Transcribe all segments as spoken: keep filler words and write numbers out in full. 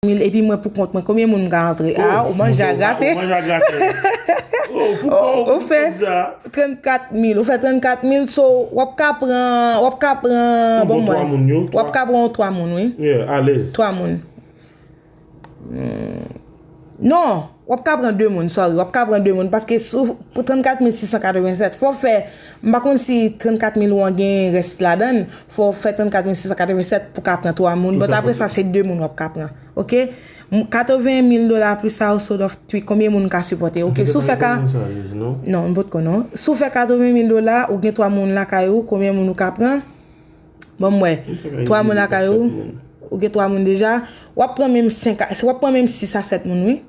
mil epi mwen pou kont mwen, konbyen moun m ka antre? Ah, ou manje a grate. Ou manje a grate. Oh, poukò ou fè trannkat mil? Ou fè trannkat mil, so w ap ka pran, w ap ka pran, bon, mwen, w ap ka pran twa moun, wi. Yeah, alèz. Twa moun. Hmm. Non, w ap ka pran de moun, sorry, w ap ka pran de moun, paske sou, pou trannkat mil sis san katrevennsèt, fò w fè, m pa konn si trannkat mil ou an gen rès ladan l, fò w fè trannkat mil sis san katrevennsèt pou w ka pran twa moun, but apre sa, se de moun w ap ka pran, oke? M-, katreven mil dola plis sa, ou sort of twi, konbyen moun ka sipòte, oke? Si w fè ka, non, m potko non. Si w fè katreven mil dola, ou gen twa moun lakay ou, konbyen moun ou ka pran? Bon, m wè. Twa moun lakay ou. Ou gen twa moun deja. W ap pran menm senk a, w ap pran menm sis a sèt moun, wi.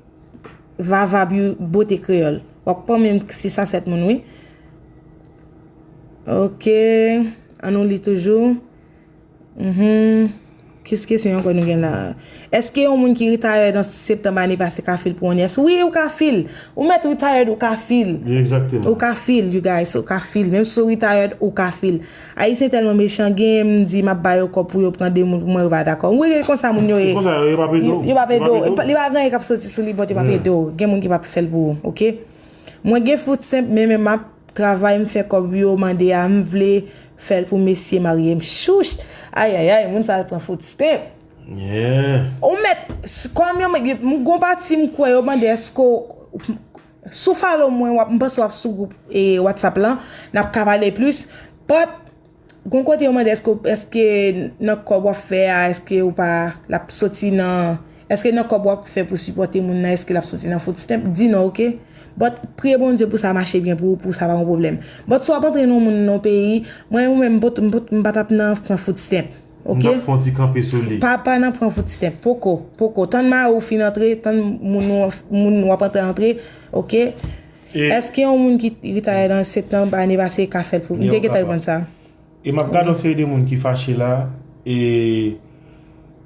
Vava Beau-, Beauté Créole. W ap pran menm sis a sèt moun, wi. Oke. An nou li toujou. Mhm. Ki kesyon ankò nou gen la? Èske yon moun ki retired an septanm ane pase ka fil pou yon yes? Wi, ou ka fil. Ou mèt retired, ou ka fil. Exactement. Ou ka fil, you guys, ou ka fil. Menm si w retired, ou ka fil. Ayisyen tèlman mechan, gen m di m ap ba yo kòb pou yo pran de moun pou mwen, yo pa dakò. Wi, e konsa moun yo ye. E konsa yo ye, yo p ap ede w. Yo p ap ede w. Li pa gen anyen k ap soti sou li, but yo p ap ede w. Gen moun ki p ap fè l pou ou, oke? Mwen gen food stamp, men, men m ap travay, m fè kòb yo mande a, m vle fè l pou mesye marye m. Chouch! Ayayay, moun sa pran food stamp. Yeah. Ou mèt, s-, kòm yo, m gon pati m kwè yo mande èske w, si w follow mwen, w ap, m panse w ap sou gwoup, e, WhatsApp lan, n ap ka pale plis. But, gon kote yo mande èske, èske nan kòb w ap fè a, èske ou pa, l ap soti nan, èske nan kòb w ap fè pou sipòte moun nan, èske l ap soti nan food stamp? Di non, oke? But, priye Bondye pou sa mache byen pou ou, pou sa pa yon pwoblèm. But, si w ap antre nan moun nan peyi, mwen, ou menm, m pot-, m pot-, m pa t ap nan pran food stamp. Oke? M t ap fè yon ti kanpe sou li. Pa, pa nan pran food stamp. Poko, poko. Tann mari w fin antre, tann moun ou, moun w ap antre, antre. Oke? Èske yon moun ki retire nan septanm ane pase ka fè l pou, m te gentan reponn sa. E m ap gade yon seri de moun ki fache la, e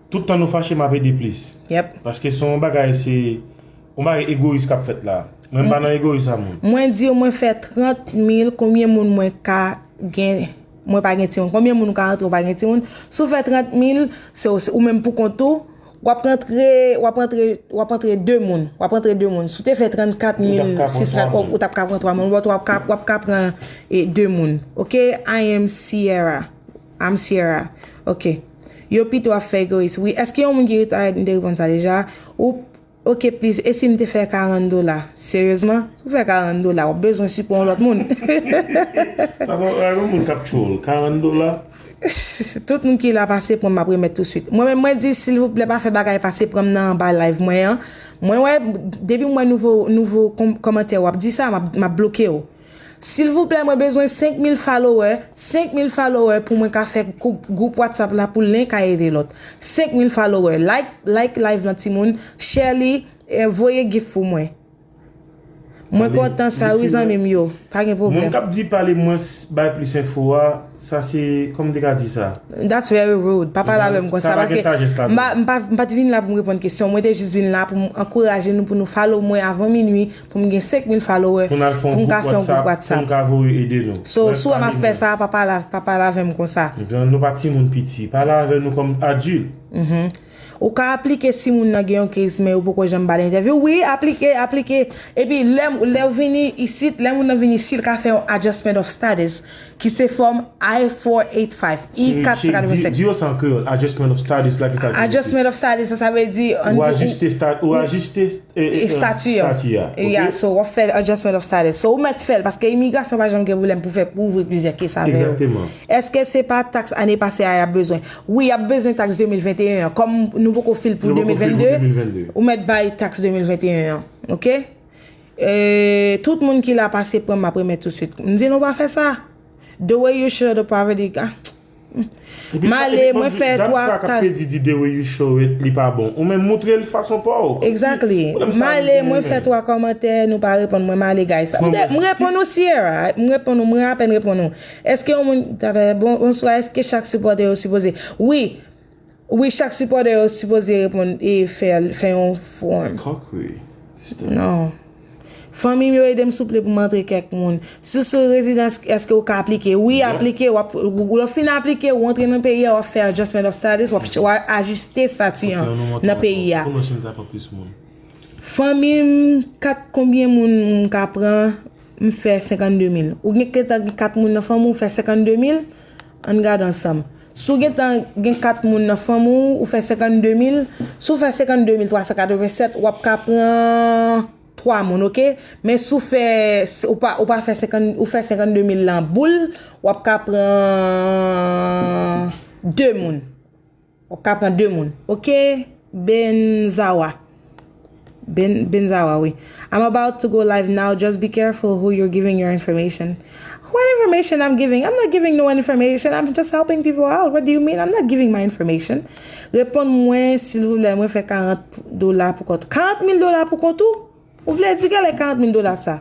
tout tan nou fache, m ap ede plis. Yep. Paske se yon bagay, se yon bagay egoyis k ap fèt la. Mwen, m pa nan egoyis a moun. Mwen di w, mwen fè trant mil, konbyen moun mwen ka gen, mwen pa gen timoun? Konbyen moun ou ka rantre, ou pa gen timoun? Si w fè trant mil, se w, se ou menm pou kont ou, w ap rantre, w ap rantre, w ap rantre de moun, w ap rantre de moun. Si w te fè trannkat mil sis san, ou t ap ka pran twa moun, but w ap ka, w ap ka pran, e, de moun. Oke, I am Sierra. I'm Sierra. Oke. Yo pito ap fè egoyis. Wi, èske yon moun ki retire, m te reponn sa deja. Ou Oke, please, e si m te fè karant dola? Seryezman? Si w fè karant dola, w ap bezwen sipò yon lòt moun. Sa se yon, yon moun k ap troll. Karant dola? Tout moun ki la pase pran m, m ap remèt touswit. Mwen menm, mwen di, silvouplè, pa fè bagay pase pran m nan anba live mwen an. Mwen wè, depi m wè nouvo, nouvo kòm-, kòmantè w ap di sa, m ap, m ap bloke w. Silvouplè, mwen bezwen senk mil follower, senk mil follower pou mwen ka fè kou-, gwoup WhatsApp la pou len ka ede lòt. Senk mil follower. Like, like live lan timoun, share li, e voye gift pou mwen. Mwen kontan sa wi zanmi m yo. Pa gen pwoblèm. Moun k ap di pale mwens, bay plis enfo a, sa se, kòman m te ka di sa? That's very rude. Pa pale avè m konsa, paske m pa, m pa, m pa t vin la pou m reponn kesyon. Mwen te jis vin la pou m ankouraje nou, pou nou follow mwen avan minui, pou m gen senk mil follower, pou m ka fè yon gwoup WhatsApp, pou m ka voye ede nou. So, si w wè m ap fè sa, pa pale, pa pale avè m konsa. Nou pa timoun piti. Pale avè nou kòm adilt. Ou ka aplike si moun nan gen yon case, men yo poko janm ba l entèvyou. Wi, aplike, aplike. Epi lè, lè w vini isit, lè moun nan vini isit, l ka fè yon adjustment of status, ki se fòm I four eight five, I kat san katrevensenk. Di yo sa an kreyòl, adjustment of status la, ki sa l siyifi? Adjustment of status, sa, sa vle di, ou ajiste sta-, ou ajiste, e, e, estati a. Estati a, oke? Yeah, so, w ap fè adjustment of status. So, ou mèt fè l, paske imigrasyon pa janm gen pwoblèm pou fè, pou ouvri plizyè case avè yo. Egzakteman. Èske se pa taks ane pase a y ap bezwen? Wi, y ap bezwen taks de mil venteyen an. Kòm nou poko fil pou de mil vennde, ou mèt bay taks de mil venteyen an. Oke? E, tout moun ki la pase pran m, m ap remèt touswit. M di nou pa fè sa. The way you show the poverty, ah. M ale, mwen fè twa kal. Dam sa k ap pedi di the way you show it, li pa bon. Ou menm moutre l fason pa w. Exactly. M ale, mwen fè twa kòmantè, nou pa reponn mwen, m ale, guys. M reponn ou, Sierra. M reponn ou, mwen apèn reponn ou. Èske yon moun, bon, bonswa, èske chak sipòtè yo sipoze? Wi. Wi, chak sipòtè yo sipoze reponn e fè, fè yon fòm. Kòk, wi. Non. Fanmi m yo, ede m souple pou m antre kèk moun. Si w sou rezidans, èske w ka aplike? Wi, aplike. W ap, w, w fin aplike, w antre nan peyi a, w ap fè adjustment of status, w ap, w ap ajiste estati an nan peyi a. Fanmi m, kat konbyen moun m ka pran? M fè senkannde mil. Ou gen, gentan gen kat moun nan fanmi w, ou fè senkannde mil? Ann gade ansanm. Si w gentan gen kat moun nan fanmi w, ou fè senkannde mil. Si w fè senkannde mil twa san katrevennsèt, w ap ka pran twa moun, oke? Men si w fè, ou pa, ou pa fè senkant, ou fè senkannde mil lan boul, w ap ka pran de moun. W ap ka pran de moun. Oke? Benzawa. Ben, Benzawa, wi. I'm about to go live now. Just be careful who you're giving your information. What information I'm giving? I'm not giving no information. I'm just helping people out. What do you mean? I'm not giving my information. Reponn mwen, silvouplè. Mwen fè karant dola pou kont. Karant mil dola pou kont ou? Ou vle di genlè karant mil dola sa?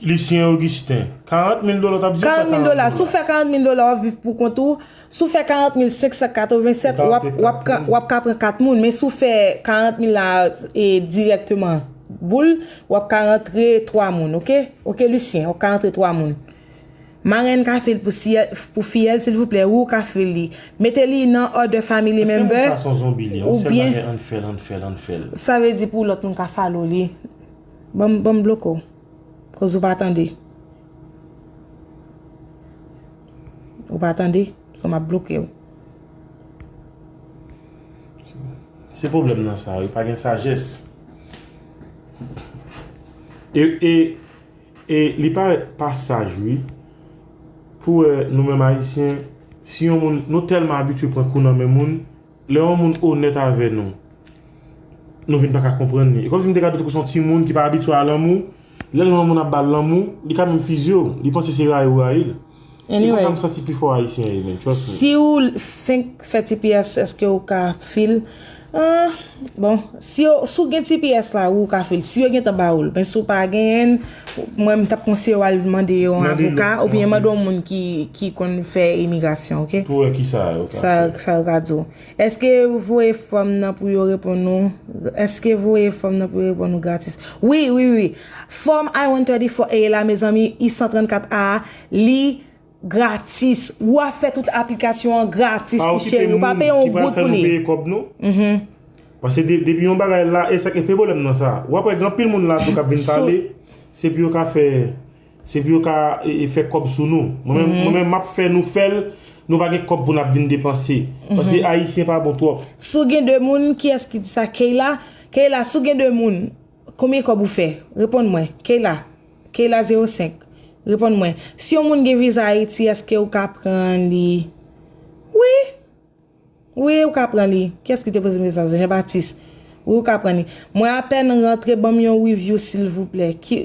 Lucien Augustin. Karant mil dola, w t ap di sa? Karant mil dola. Si w fè karant mil dola, w ap viv pou kont ou. Si w fè karant mil senk san katrevennsèt, w ap, w ap ka, w ap ka pran kat moun. Men si w fè karant mil la, e, dirèkteman, boul, w ap ka rantre twa moun, oke? Oke, Lucien, w ap ka rantre twa moun. Marenn ka fil pou siyè-, pou fiyèl, silvouplè, wi, w ka fil li. Mete li nan other family member. Èske moun sa se yon zonbi li? Yon sèl bagay, ann fè l, ann fè l, ann fè l. Sa vle di pou lòt moun ka follow li. Ban m, ban m bloke w. Koz ou pa tande. Ou pa tande, so m ap bloke w. Se pwoblèm nan sa, wi, pa gen sajès. E, e, e li parèt pa saj, wi. Pou wè, nou menm Ayisyen, si yon moun, nou tèlman abitye pran kou nan men moun, lè yon moun onèt avè nou, nou vin pa ka konprann li. E kòmsi m te ka di w tankou se yon timoun ki pa abitye a lanmou, lè l wè yon moun ap ba l lanmou, li ka menm fizye w. Li panse se rayi ou rayi l. E konsa m santi pifò Ayisyen ye, man. Trust me. Si w fenk fè T P S, èske w ka fil? Ah, bon, si yo, si w gen T P S la, wi, w ka fil. Si yo gentan ba ou l. Men si w pa genyen, mwen, m t ap konseye w al mande yon avoka oubyen mande yon moun ki, ki konn fè imigrasyon, oke? Pou wè kisa yo ka fè. Sa, sa yo ka di w. Èske voye fòm nan pou yo reponn ou? Èske voye fòm nan pou yo reponn ou gratis? Wi, wi, wi. Fòm I one thirty-four A la, mezanmi, I san trannkat A, li gratis. Ou ap fè tout aplikasyon an gratis, ti cheri. Ou pa peye yon goud pou li. Pa okipe moun ki pral fè nou peye kòb nou. Mhm. Paske de-, depi yon bagay la, e sa k, e pwoblèm nan sa. W ap wè gen anpil moun la tou k ap vin pale, se pou yo ka fè Se pou yo ka, e, e, fè kòb sou nou. Mwen menm, mwen menm, m ap fè nou fè l, nou pa gen kòb pou n ap vin depanse. Paske Ayisyen pa bon twòp. Si w gen de moun, kiyès ki di sa? Keyla? Keyla, si w gen de moun, konbyen kòb ou fè? Reponn mwen. Keyla. Keyla zewo senk. Reponn mwen. Si yon moun gen viza Ayiti, èske ou ka pran li? Wi. Wi, ou ka pran li. Kiyès ki te poze mesaj la? Jean Baptiste. Wi, ou ka pran li. Mwen apèn rantre, ban m yon review, silvouplè. Ki,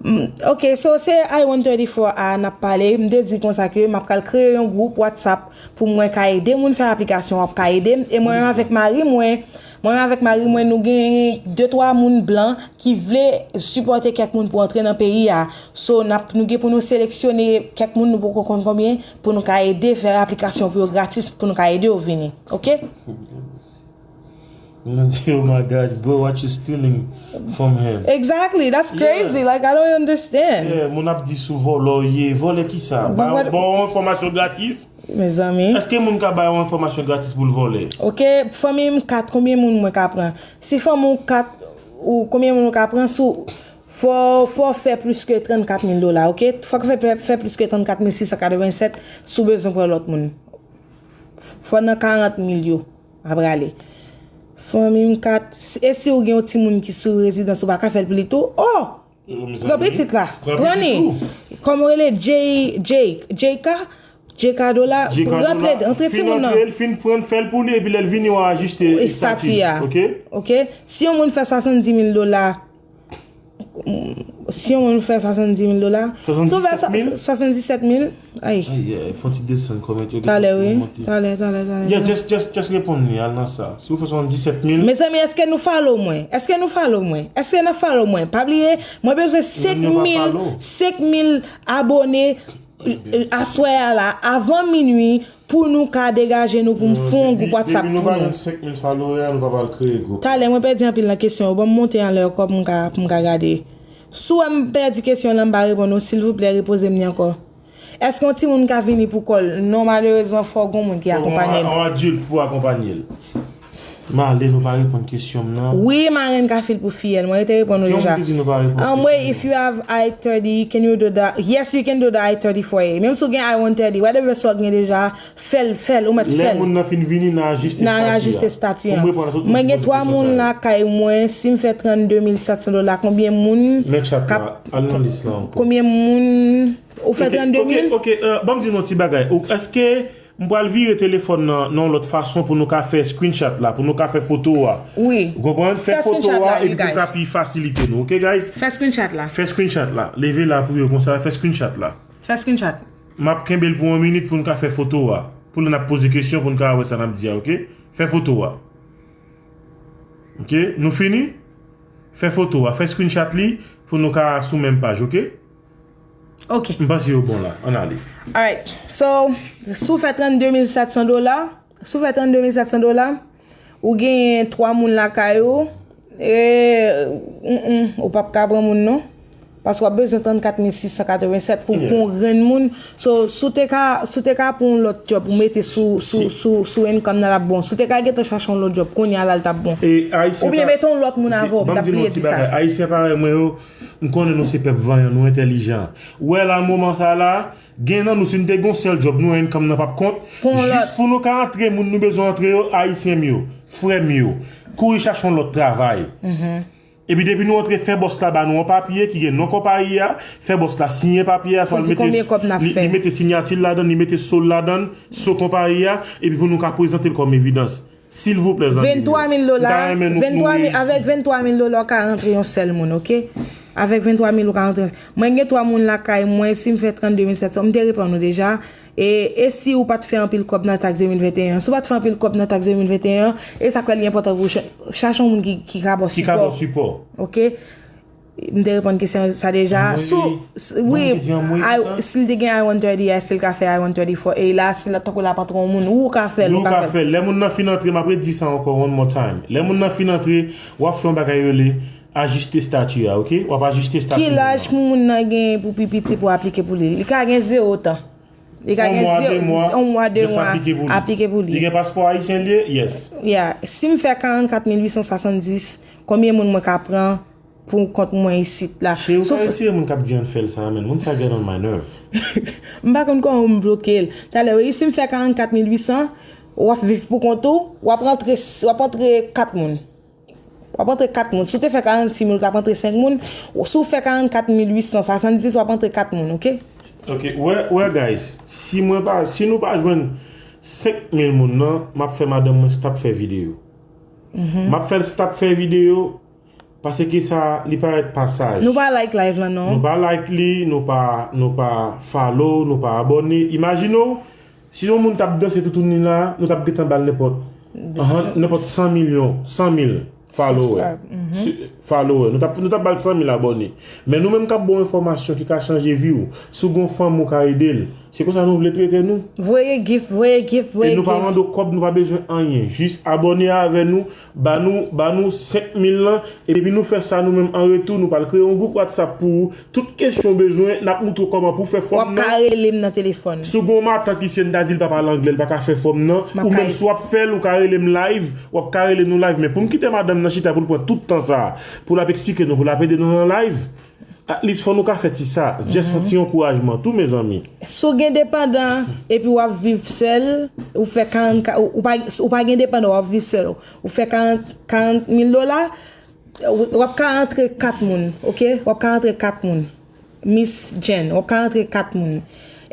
mm, ok, so se I one thirty-four a n ap pale. M te di konsa ke m ap pral kreye yon gwoup WhatsApp pou mwen ka ede moun fè aplikasyon, w ap ka ede m. E mwen menm avèk mari mwen, mwen menm avèk mari mwen, nou gen de twa moun blan ki vle sipòte kèk moun pou antre nan peyi a. So, n ap, nou gen pou nou seleksyone kèk moun, nou poko konn konbyen, pou nou ka ede fè aplikasyon pou yo gratis, pou nou ka ede yo vini. Ok? Mwen di, "Oh my God, bro, what you stealing from him?" Exactly, that's crazy. Like, I don't understand. Yeah, moun ap di sou vòlè w ye, vòlè kisa? Ba, ba w enfòmasyon gratis? Mezanmi. Èske moun ka ba yon enfòmasyon gratis pou l vòlè? Ok, fanmi m kat, konbyen moun mwen ka pran? Si fanmi w kat, ou konbyen moun ou ka pran sou, fò, fò w fè plis ke trannkat mil dola, ok? Fòk fè, fè, fè plis ke trannkat mil sis san katrevennsèt si w bezwen pran lòt moun. Fò nan karant mil yo ap rale. Fanmi m kat, e si w gen yon timoun ki sou rezidans, ou pa ka fè l pou li tou? Oh! Pran pitit la. Pran li. Kòman w rele? Jay, Jay, Jayka? Jayka Dola. Rantre, rantre timoun nan. Fin pran l, fè l pou li, epi lè l vini, w a ajiste estati a. Ok? Ok? Si yon moun fè swasanndis mil dola, si yon moun fè swasanndis mil dola, si w fè swasanndisèt mil, ay. Ay, ay, fò ti desann kòmantè yo. Talè, wi. Talè, talè, talè. Yeah, just, just, just reponn li, al nan sa. Si w fè swasanndisèt mil. Mezanmi, èske nou follow mwen? Èske nou follow mwen? Èske n ap follow mwen? Pa bliye, mwen bezwen senk mil, senk mil abone, e, aswè a la, avan minui, pou nou ka degaje nou pou m fè yon gwoup WhatsApp pou nou. Depi nou pa jwenn senk mil follower, nou pa pral kreye gwoup. Talè, mwen pèdi anpil nan kesyon yo. Ban m monte anlè ankò pou m ka, pou m ka gade. Si w wè m pèdi kesyon lan, m pa reponn ou, silvouplè, repoze m li ankò. Èske yon timoun ka vini pou kò l? Non, malerezman, fò w gen yon moun ki akonpanye l. Yon adilt pou akonpanye l. Male, nou pa reponn kesyon m nan. Wi, marenn ka fil pou fiyèl. Mwen te reponn ou deja. Ki yon moun ki di nou pa reponn kesyon m nan? Anmwey, if you have I thirty, can you do the, yes, you can do the I thirty for A. Menm si w gen I one thirty, whatever sa w gen deja, fè l, fè l, ou mèt fè l. Lè moun nan fin vini, n a ajiste estati a. N a ajiste estati a. Mwen gen twa moun lakay mwen, si m fè trannde mil sèt san dola, konbyen moun k ap, konbyen moun, ou fè trannde mil? Ok, ok, euh, ban m di nou yon ti bagay. Ou, èske m pral vire telefòn nan, nan yon lòt fason pou nou ka fè screenshot la, pou nou ka fè foto a. Wi. Ou konprann? Fè foto a, epi pou ka pi fasilite nou, ok, guys? Fè screenshot la. Fè screenshot la. Leve la pou yo konsa, fè screenshot la. Fè screenshot. M ap kenbe l pou yon minit pou n ka fè foto a. Pou lè n ap poze kesyon, pou n ka wè sa n ap di a, ok? Fè foto a. Ok, nou fini? Fè foto a, fè screenshot li pou nou ka sou menm paj, ok? Ok. M panse yo bon la. Ann ale. Alright. So, si w fè trannde mil sèt san dola, si w fè trannde mil sèt san dola, ou genyen twa moun lakay ou, e, mm, mm, ou p ap ka pran moun non. Paske w ap bezwen trannkat mil sis san katrevennsèt pou, pou yon grenn moun. So, si w te ka, si w te ka pran yon lòt djòb, ou mete sou, sou, sou, sou income nan l ap bon. Si w te ka gentan chache yon lòt djòb, kounye a la l t ap bon. Oubyen mete yon lòt moun avè w, m t ap bliye di sa. Ayisyen parèy mwen yo, m konnen nou se pèp vanyan, nou entèlijan. Ou wè la, moman sa la, gen nan nou, si n te gen yon sèl djòb, nou wè income nan p ap kont. Jis pou nou ka antre moun nou bezwen antre yo, ayisyen m yo, frè m yo, kouri chache yon lòt travay. Epi depi nou antre, fè bòs la ba nou yon papye ki gen non konpayi a, fè bòs la siyen papye a, swa li mete, li, li mete sinyati l ladan, li mete so l ladan, so konpayi a, epi pou nou ka prezante l kòm evidans. Silvouplè, zanmi m yo. Venntwa mil dola, m ta renmen nou, venntrwa mil, nou reyisi. Avèk venntwa mil dola, w ka rantre yon sèl moun, ok? Avèk venntwa mil, ou ka rantre. Mwen gen twa moun lakay mwen, si m fè trannde mil sèt san, m te reponn ou deja. E, e si ou pa t fè anpil kòb nan taks de mil venteyen? Si w pa t fè anpil kòb nan taks de mil venteyen, e sa k fè li enpòtan pou w cha-, chache yon moun ki, ki ka ba w sipò. Ki ka ba w sipò. Ok? M te reponn kesyon sa deja. Anmwey, si w, si, wi, si l te gen I one thirty, èske l ka fè I one thirty-four A la, si l, tankou l ap antre yon moun, ou ka fè l, ou ka fè l. Lè moun nan fin antre, m ap redi sa ankò one more time. Lè moun nan fin antre, w ap fè yon bagay yo rele ajiste estati a, ok? W ap ajiste estati moun nan. Ki laj pou moun nan gen pou pi piti pou aplike pou li? Li ka gen zewo tan. Li ka gen zewo, yon mwa, de mwa, aplike pou li. Li gen paspò ayisyen li ye? Yes. Yeah. Si m fè karannkat mil uit san swasanndis, konbyen moun mwen ka pran pou kont mwen isit la? Cheri, ou ka retire moun k ap di ann fè l sa a, man. Moun sa get on my nerve. M pa konn kòman m bloke l. Talè, wi, si m fè karannkat mil uit san, w ap viv pou kont ou, w ap rantre, w ap rantre kat moun. W ap rantre kat moun. Si w te fè karannsis mil, w t ap rantre senk moun. Si w fè karannkat mil uit san swasanndis, w ap rantre kat moun, ok? Ok, wè, wè, guys, si mwen pa, si nou pa jwenn senk mil moun nan, m ap fè madanm mwen stop fè videyo. M ap fè l stop fè videyo, paske sa, li parèt pa saj. Nou pa like live lan, non. Nou pa like li, nou pa, nou pa follow, nou pa abòne. Imajine w, si yon moun t ap danse toutouni la, nou t ap gentan ba l nenpòt, nenpòt san milyon, san mil follower. Follower. Nou t ap, nou t ap ba l san mil abòne. Men nou menm k ap ba w enfòmasyon ki ka chanje vi w, si w gen yon fanmi w ka ede l, se konsa nou vle trete nou. Voye gift, voye gift, voye gift. E nou pa mande w kòb, nou pa bezwen anyen. Jis abòne avè nou, ba nou, ba nou senk mil lan, epi nou fè sa nou menm an retou, nou pral kreye yon gwoup WhatsApp pou ou. Tout kesyon w bezwen, n ap moutre w kòman pou w fè fòm nan. W ap ka rele m nan telefòn. Si w gen yon matant isit, m ta di l pa pale anglè, l pa ka fè fòm nan. Ou menm si w ap fè l, ou ka rele m live, w ap ka rele nou live. Men pou m kite madanm nan chita pou l pran tout tan sa a, pou l ap eksplike nou, pou l ap ede nou nan live, at least fò nou ka fè ti sa. Just yon ti ankourajman tou, mezanmi. Si w gen depandan, epi w ap viv sèl, ou fè karannkat, ou, ou pa, ou pa gen depandan, w ap viv sèl, ou fè karant, karant mil dola, w, w ap ka rantre kat moun, ok? W ap ka rantre kat moun. Miss Jane, w ap ka rantre kat moun.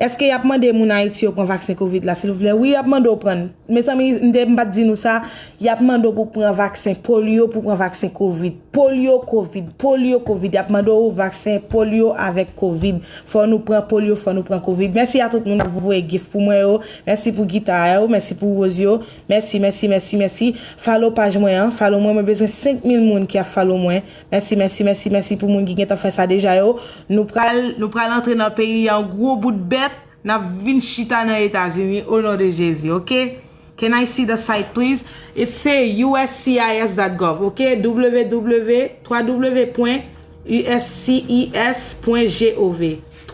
Èske y ap mande moun Ayiti yo pran vaksen kovid la, silvouplè? Wi, y ap mande w pran. Mezanmi, m te, m pa t di nou sa, y ap mande w pou pran vaksen polyo, pou pran vaksen kovid. Polyo, kovid, polyo, kovid. Y ap mande w vaksen polyo avèk kovid. Fò nou pran polyo, fò nou pran kovid. Mèsi a tout moun k ap voye gift pou mwen yo. Mèsi pou gita yo, mèsi pou woz yo. Mèsi, mèsi, mèsi, mèsi. Follow paj mwen an, follow mwen, mwen bezwen senk mil moun ki ap follow mwen. Mèsi, mèsi, mèsi, mèsi pou moun ki gentan fè sa deja yo. Nou pral, nou pral antre nan peyi an gwo bout bèt. N ap vin chita nan Etazini, o non de Jezi, ok? Can I see the site, please? It's say U S C I S dot gov, ok? W W W, twa W pwen uscis.gov.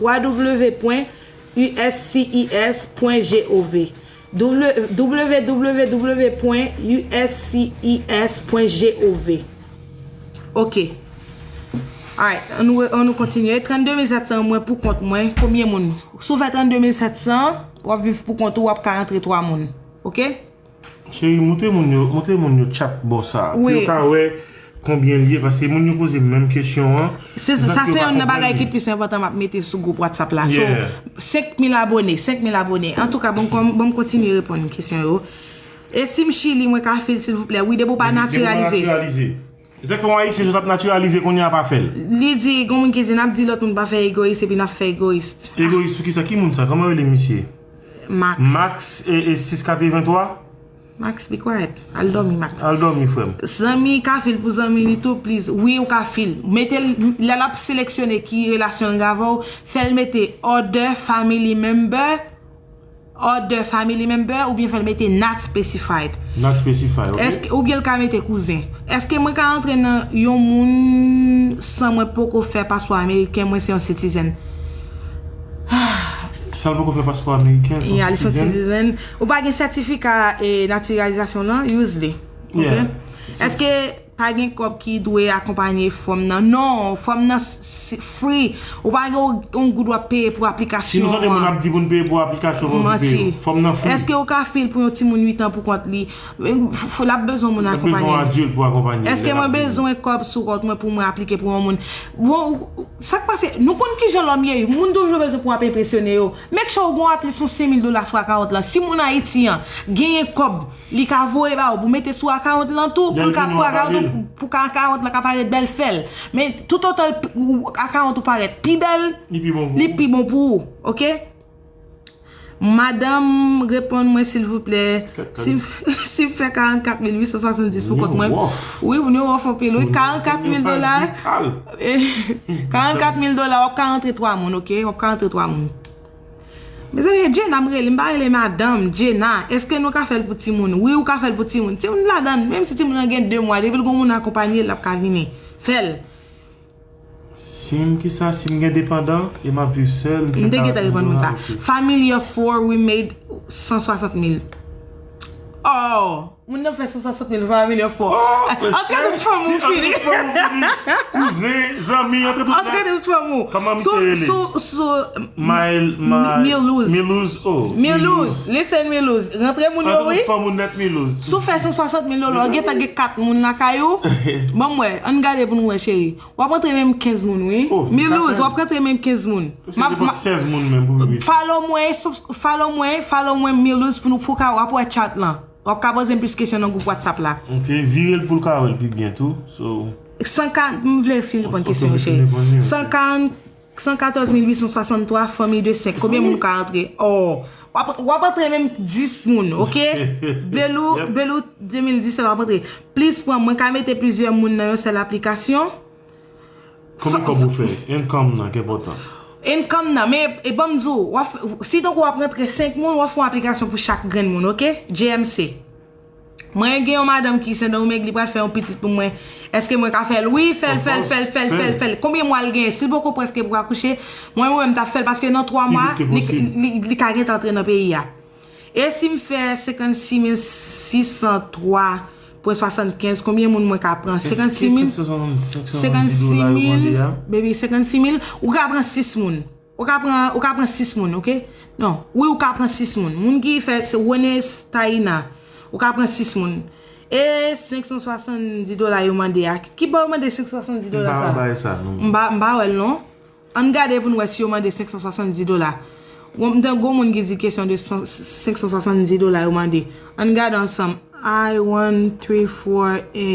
www.uscis.gov. www.uscis.gov. Ok. Alright, an nou, an nou kontinye. Trannde mil sèt san mwen pou kont mwen. Konbyen moun? Si w fè trannde mil sèt san, w ap viv pou kont ou, w ap ka rantre twa moun. Ok? Cheri, montre moun yo, montre moun yo chat bò sa. Pou yo ka wè konbyen l ye, paske moun yo poze menm kesyon an. Se sa, se youn nan bagay ki plis enpòtan m ap mete sou gwoup WhatsApp la. So, senk mil abone, senk mil abone. Antouka, bon, bon, m kontinye reponn kesyon yo. E si m Chili, mwen ka fil, silvouplè? Wi, depi w pa natiralize. Exactement, Ayisyen sot ap natiralize kounye a pa fè l. Li di, gon moun ki di, n ap di lòt moun pa fè egoyis epi n ap fè egoyis. Egoyis sou kisa? Ki moun sa? Kòman yo rele misye? Max. Max e, e sis katrevenntwa? Max, be quiet. Al dòmi, Max. Al dòmi, frè m. Zanmi ka fil pou zanmi li tou, please. Wi, ou ka fil. Mete l, lè l ap seleksyone ki relasyon l gen avè w, fè l mete other family member, other family member, oubyen fè l mete not specified. Not specified, ok. Èske, oubyen l ka mete kouzen. Èske mwen ka antre nan yon moun san mwen poko fè paspò ameriken, mwen se yon citizen? San l poko fè paspò ameriken, se yon citizen. Ou pa gen sètifika e natiralizasyon nan, use li. Ok? Èske pa gen kòb ki dwe akonpanye fòm nan? Non, fòm nan free. Ou pa gen yon goud w ap peye pou aplikasyon an. Si nou tande moun ap di pou n peye pou aplikasyon, pou n peye. Fòm nan free. Èske ou ka fil pou yon timoun uit an pou kont li? L ap bezwen moun akonpanye. L ap bezwen yon adilt pou akonpanye. Èske mwen bezwen kòb sou kont mwen pou mwen aplike pou yon moun? Bon, sa k pase, nou konn kijan lòm ye, moun toujou bezwen pou w ap enpresyone yo. Make sure ou gon at least yon senk mil dola sou akawont lan. Si moun Ayiti an genyen kòb, li ka voye ba ou pou mete sou akawont lan tou, pou l ka pou akawont ou, pou akawont lan ka parèt bèl, fè l. Men toutotan akawont ou parèt pi bèl, li pi bon pou ou, ok? Madanm, reponn mwen silvouplè. Si m fè karannkat mil uit san swasanndis pou kont mwen. Wi, moun yo wòf anpil wi. Karannkat mil dola. Karannkat mil dola, w ap ka rantre twa moun, ok? W ap ka rantre twa moun. Mezanmi, e Jenna m rele, m pa rele madanm, Jenna. Èske nou ka fè l pou timoun? Wi, ou ka fè l pou timoun. Timoun ladan, menm si timoun nan gen de mwa, depi l gon moun akonpanye l, l ap ka vini. Fè l. Si m kisa, si m gen depandan e m ap viv sèl, m fè karant mil dola, ok. Family of four, we made san swasant mil. Oh! Moun nan fè san swasant mil, family of four. Antre tout fanmi w fini. Kouzen, zanmi, antre tout. Antre tout fanmi w. Kòman misye rele? Sou, sou, Milouz. Milouz, oh. Milouz, listen Milouz. Rantre moun yo wi. Antre tout fanmi w nèt Milouz. Si w fè san swasant mil dola, w gentan gen kat moun lakay ou. Ban m wè, ann gade pou nou wè cheri. W ap rantre menm kenz moun wi. Milouz, w ap rantre menm kenz moun. M ap, m ap, sèz moun menm pou pipi. Follow mwen, follow mwen, follow mwen Milouz pou nou pou ka w ap wè chat lan. W ap ka poze m plis kesyon nan gwoup WhatsApp la. Ok, vire l pou l ka wè l pi byen tou. So. San ka, m vle fin reponn kesyon yo cheri. San ka, san katòz mil uit san swasanntwa, fanmi de senk. Konbyen moun ka antre? Oh. W ap, w ap antre menm dis moun, ok? Belou, Belou de mil disèt w ap antre. Plis pran, mwen ka mete plizyè moun nan yon sèl aplikasyon. Konbyen kòb ou fè? Income nan ki enpòtan. Income nan, men e ban m di w, w ap, si tankou w ap rantre senk moun, w ap fè yon aplikasyon pou chak grenn moun, ok? J M C. Mwen gen yon madanm ki Sendomeng, li pral fè yon pitit pou mwen. Èske mwen ka fè l? Wi, fè l, fè l, fè l, fè l, fè l, fè l. Konbyen mwa l genyen? Si l poko prèske pou akouche, mwen, mwen menm, m t ap fè l paske nan twa mwa, li, li, li ka gentan antre nan peyi a. E si m fè senkannsis mil sis san twa pwen swasannkenz, konbyen moun mwen ka pran? Senkannsis mil, senkannsis mil, baby, senkannsis mil, ou ka pran sis moun. Ou ka pran, ou ka pran sis moun, ok? Non, wi, ou ka pran sis moun. Moun ki fè, se Rene Taina. Ou ka pran sis moun. E senk san swasanndis dola yo mande a. Ki bò yo mande senk san swasanndis dola sa? M pa wè l non. Ann gade pou n wè si yo mande senk san swasanndis dola. Gon, m tande gon moun ki di kesyon de senk san swasanndis dola yo mande. Ann gade ansanm. I one three four A.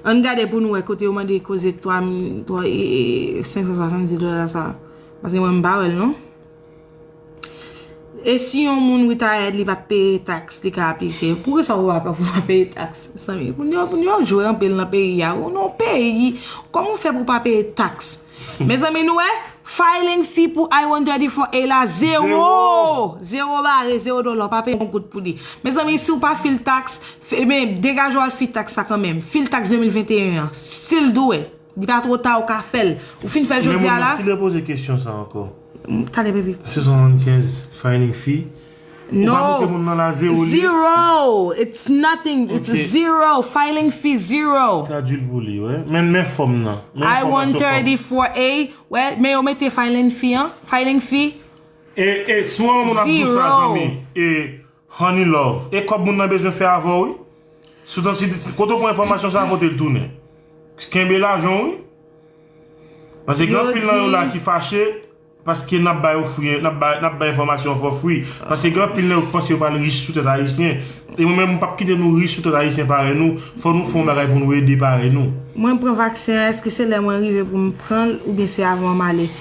Ann gade pou n wè kote yo mande koze twa, twa, e, e, senk san swasanndis dola sa. Paske mwen m pa wè l non. E si yon moun retired, li pa t peye taks, li ka aplike? Poukisa ou pa, pou pa peye taks? Zanmi, moun yo, moun yo jwe anpil nan peyi a. Ou nan yon peyi, kòman w fè pou w pa peye taks? Mezanmi, nou wè, filing fee pou I one thirty-four A la, zewo! Zewo bare, zewo dola, w pa peye yon goud pou li. Mezanmi, si w pa fil taks, fe, men, degaje w al fil taks sa kanmenm. Fil taks de mil venteyen an. Still do it. Li pa twò ta, ou ka fè l. Ou fin fè l jodi a la. Men moun nan still repoze kesyon sa ankò. Talè, baby. Six hundred fifty finding fee. Ou pa montre moun nan la zewo li. Zero. It's nothing. It's zero. Filing fee zero. Tradui l pou li, wè. Men, men fòm nan. Men I one thirty four A. Wè, men yo mete filing fee an. Filing fee. E, e, si w wè yon moun ap di w sa, zanmi, e, Honey Love. E kòb moun nan bezwen fè avè w, wi. Si w tann si, kote w pran enfòmasyon sa a, pote l tounen. Kenbe lajan w, wi. Paske gen anpil nan yo la ki fache, paske n ap bay yo free, n ap bay, n ap bay enfòmasyon an for free. Paske gen anpil nan yo k panse yo pral rich sou tèt ayisyen. E mwen menm, m p ap kite nou rich sou tèt ayisyen parèy nou. Fò nou fè yon bagay pou nou ede parèy nou. Mwen pran vaksen an, èske se lè mwen rive pou m pran l oubyen se avan m ale?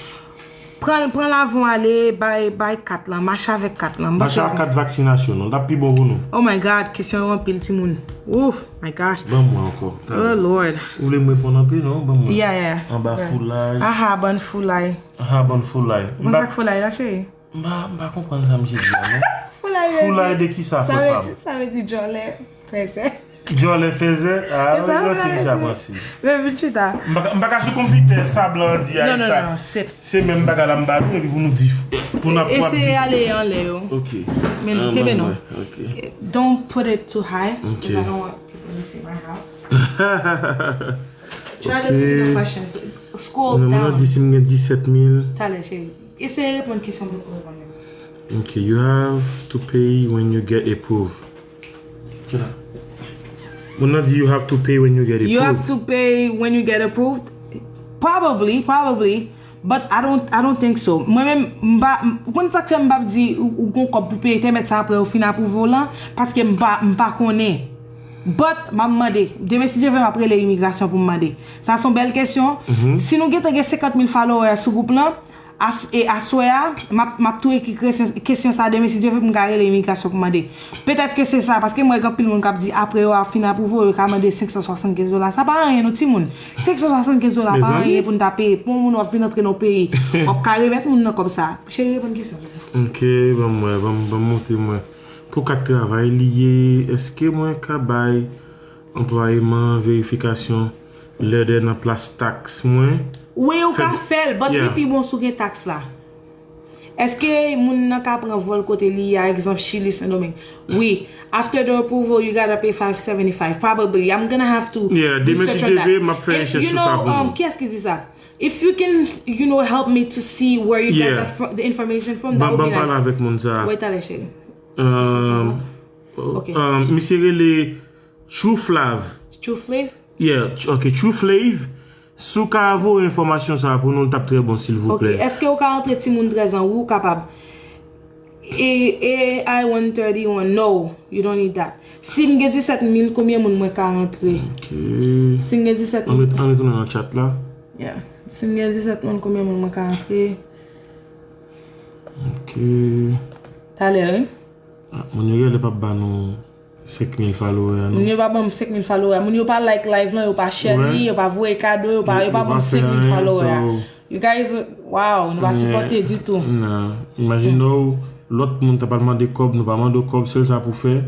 Pran l, pran l avan w ale, bay, bay kat lan, mache avèk kat lan. M panse. Mache ak kat vaksinasyon, non, l t ap pi bon pou nou. Oh my God, kesyon yo anpil, timoun. Oh my gosh. Ban mwen ankò. Oh Lord. Ou vle m reponn anpil, non? Ban mwen. Yeah, yeah. Anba foulay. Aha, ban foulay. Aha, ban foulay. Ou konn sa k foulay la, cheri? M pa, m pa konprann sa misye di a, non. Foulay, foulay de kisa, fò pa m? Sa vle di, sa vle di djòlè fèzè. Djòlè fèzè? Ah, wi, se misye ap ranse. Men vin chita. M pa ka, m pa ka sou konpitè, sa blan an di a, e sa. Non, non, non, se. Se menm bagay la m ba nou, epi pou nou di, pou n ap, pou ap di. Eseye ale anlè yo. Ok. Men kenbe non. Ok. Don't put it too high, because I don't want people to see my house. Try to see the questions. Scroll down. Non, moun nan di si m gen disèt mil. Talè, cheri. Eseye reponn kesyon pou ou reponn yo. Ok, you have to pay when you get approved. Kila? Moun nan di you have to pay when you get approved. You have to pay when you get approved? Probably, probably. But I don't, I don't think so. Mwen menm, m pa, m, ou konn sa k fè m p ap di ou, ou gon kòb pou peye tèmèt sa apre yo fin apwouve w lan? Paske m pa, m pa konnen. But, m ap mande. Demen, si Dye vle, m ap rele imigrasyon pou m mande. Sa se yon bèl kesyon. Si nou gentan gen senkant mil followers sou gwoup lan, As, e aswè a, m ap, m ap tou ekri kesyon, kesyon sa a demen, si Dye vle, pou m ka rele imigrasyon pou mande. Petèt ke se sa, paske m wè gen anpil moun k ap di apre yo fin apwouve w, yo ka mande senk san swasannkenz dola. Sa pa anyen non, timoun. Senk san swasannkenz dola pa anyen pou n ta peye. Pou yon moun w ap vin antre nan yon peyi, w ap ka remèt moun nan kòb sa. Cheri, reponn kesyon, silvouplè. Ok, ban m wè, ban m, ban m montre mwen. Pou kat travay li ye, èske mwen ka bay anplwaye m an verifikasyon lè de nan plas taks mwen? Wi, ou ka fè l, but li pi bon si w gen taks la. Èske moun nan ka pran vòl kote li ye a, egzanp, Chili, Sendomeng? Wi. After the approval, you gotta pay five seventy-five. Probably. I'm gonna have to research on that. Yeah, demen si Dye vle, m ap fè rechèch sou sa pou nou. And, you know, um, kiyès ki di sa? If you can, you know, help me to see where you get the, fr- the information from, that would be nice. Ban, ban m pale avèk moun sa. Wait, talè, cheri. Um, Ok. Um, misye rele True Flav. True Flav? Yeah, tr- ok, True Flav. Si w ka voye enfòmasyon sa a pou nou, l t ap trè bon, silvouplè. Ok, èske w ka antre timoun trèz an? Wi, ou kapab. E, A I one thirty-one, no, you don't need that. Si m gen disèt mil, konbyen moun mwen ka antre? Ok. Si m gen disèt mil. An retounen nan chat la. Yeah. Si m gen disèt mil, konbyen moun mwen ka antre? Ok. Talè, wi. Ah, moun yo genlè p ap ba nou senk mil follower, non? Moun yo pa ban m senk mil follower. Moun yo pa like live lan, yo pa share li, yo pa voye kado, yo pa, yo pa ban m senk mil follower. You guys, wow, nou pa sipòte ditou. Non. Imajine w, lòt moun ta pral mande kòb, nou pa mande w kòb, sèl sa pou fè,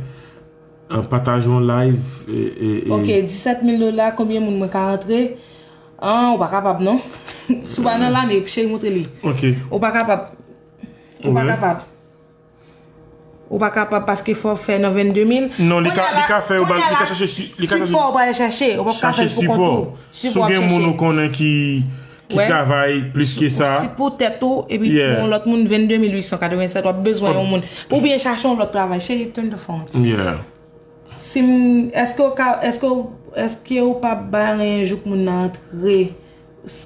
euh, pataje yon live, e, e, e. Ok, disèt mil dola, konbyen moun mwen ka rantre? Ah, ou pa kapab, non. Si w pa nan lame, cheri, montre li. Ok. Ou pa kapab. Ou pa kapab. Ou pa kapab paske fò w fè nan vennde mil. Non, li ka, li ka fè, li ka chache, li ka chache sipò, ou pral chèche, ou p ap ka fè l pou kont ou. Si w gen moun ou konnen ki, ki travay plis ke sa. Si pou tèt ou, epi pou yon lòt moun, vennde mil uit san katrevennsèt, w ap bezwen yon moun. Oubyen chache yon lòt travay. Cheri, turn the phone. Yeah. Si m, èske w ka, èske w, èske w p ap bay anyen jouk moun nan antre?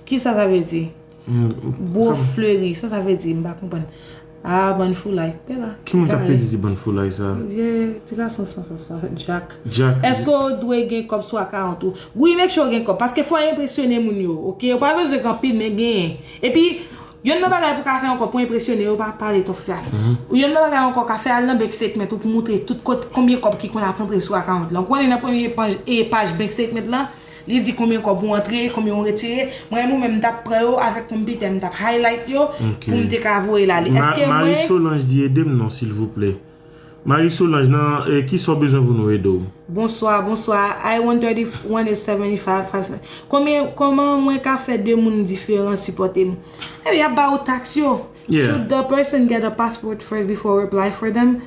Kisa sa vle di? Bro fleri, sa sa vle di? M pa konprann. Ah, bann foulay. Gade la. Ki moun k ap pedi di bann foulay sa? Vye ti gason san sans sa, Jack. Jack. Èske w dwe gen kòb sou akawont ou? Wi, make sure w gen kòb. Paske fò w enpresyone moun yo, oke? Ou pa bezwen gen anpil, men genyen. Epi, youn nan bagay pou w ka fè ankò pou enpresyone yo, pa pale twòp fas. Youn nan bagay ankò w ka fè, al nan bank statement ou pou montre tout kot, konbyen kòb ki konn ap rantre sou akawont lan. Ou konnen nan premye paj, e, paj bank statement lan, li di konbyen kòb ou antre, konbyen ou retire. Mwen menm, ou menm, m t ap pran yo avèk konpitè, m t ap highlight yo pou m te ka voye l ale. Èske mwen... Marie Solange di ede m non, silvouplè. Marie Solange, nan eh, ki sa w bezwen pou nou ede w? Bonsoir, bonsoir. I one thirty-one is seventy-five, five cents. Combien, comment moi ka faire deux moun différents supporter m? Eh bien, ba ou tax yo. Yeah. Should the person get a passport first before we apply for them?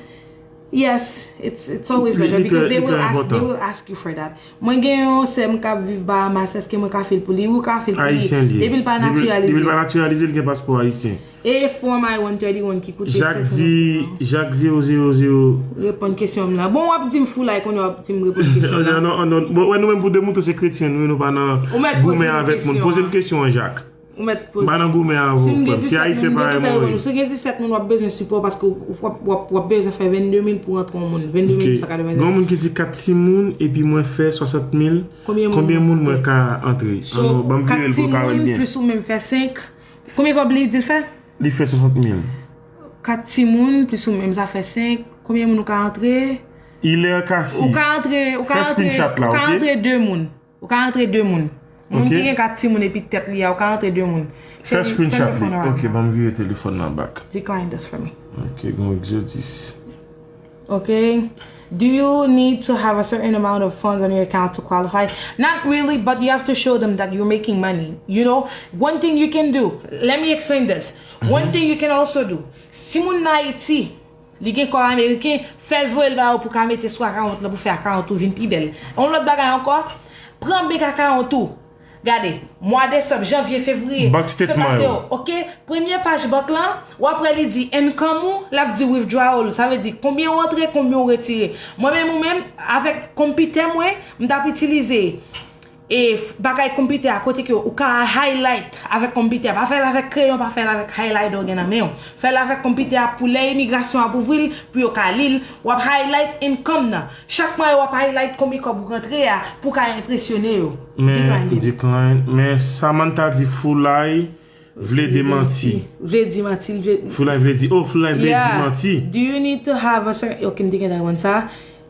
Yes, it's it's always Li- better li because trè- they li will trè ask they enpòtan. Will ask you for that. Mwen gen yon sè m k ap viv Bahamas, èske mwen ka fil pou li? Ou ka fil pou li. Ayisyen li ye. Depi l pa Depi l- Depi l natiralize. pa natiralize, li gen paspò ayisyen. E Form I one thirty-one ki koute Jacques sèt san di, dola. Jacques zéro zéro zéro. Reponn kesyon m lan. Bon, w ap di m foulay konnen w ap di m reponn kesyon m Non, lan. non, non. Bon, wè, nou menm pou de mouton se kretyen, nou, nou pa nan Ou mèt poze goumen m avèk moun. kesyon Poze m an. kesyon an, Jacques. Ou mèt M pa nan goumen avè w, frè m. Si ayisyen parèy mwen, wi. Si gen disèt moun, w ap bezwen sipò paske w ap, w ap, w ap bezwen fè vennde mil pou rantre yon moun. Vennde mil san katreven. Gen yon moun ki di kat timoun epi mwen fè swasant mil. Konbyen moun Konbyen mwen moun mwen fè? Ka antre? An nou, ban m vire l pou w ka wè l byen. Plis ou menm fè senk. Konbyen kòb li di l fè? Li fè swasant mil. Kat timoun, plis ou menm sa fè senk. Konbyen moun ou ka antre? Hilaire Cassi. Ou ka antre, ou ka Fè antre, screenshot la, ou ka ok? Antre de moun. Ou ka antre de moun. Moun Ok. Ki gen kat timoun epi tèt li a, ou ka antre de moun. Fè screenshot li. Ok, ban m vire telefòn nan back. Decline this for me. Ok, gon egzodis. Okay. Do you need to have a certain amount of funds on your account to qualify? Not really, but you have to show them that you're making money. You know, one thing you can do, let me explain this. One thing you can also do, si moun nan Ayiti, li gen kòb ameriken, fè l voye l ba ou pou ka mete sou akawont lan pou fè akawont ou vin pi bèl. Yon lòt bagay ankò, pran bank akawont ou. Gade, mwa desanm, janvye, fevriye, Bank statement sa pase yo. Ok, premye paj bank lan, w ap wè li di income ou, l ap di withdrawal, sa vle di konbyen w antre, konbyen w retire. Mwen menm ou menm, avèk konpitè mwen, m t ap itilize e f- bagay konpitè a kote ke ou ka highlight avèk konpitè a. Pa fè l avèk kreyon, pa fè l avèk highlighter ou gen nan men w. Fè l avèk konpitè a pou lè imigrasyon ap ouvri l, pou yo ka li l, w ap highlight income nan. Chak mwa yo w ap highlight konbyen kòb ou rantre a pou ka enpresyone yo. Men Decline. Decline. Men Samantha di Foulay vle demanti. Vle di manti, vle. Foulay vle di, oh, Foulay vle di manti. Do you need to have a certain, ok, m te gentan reponn sa.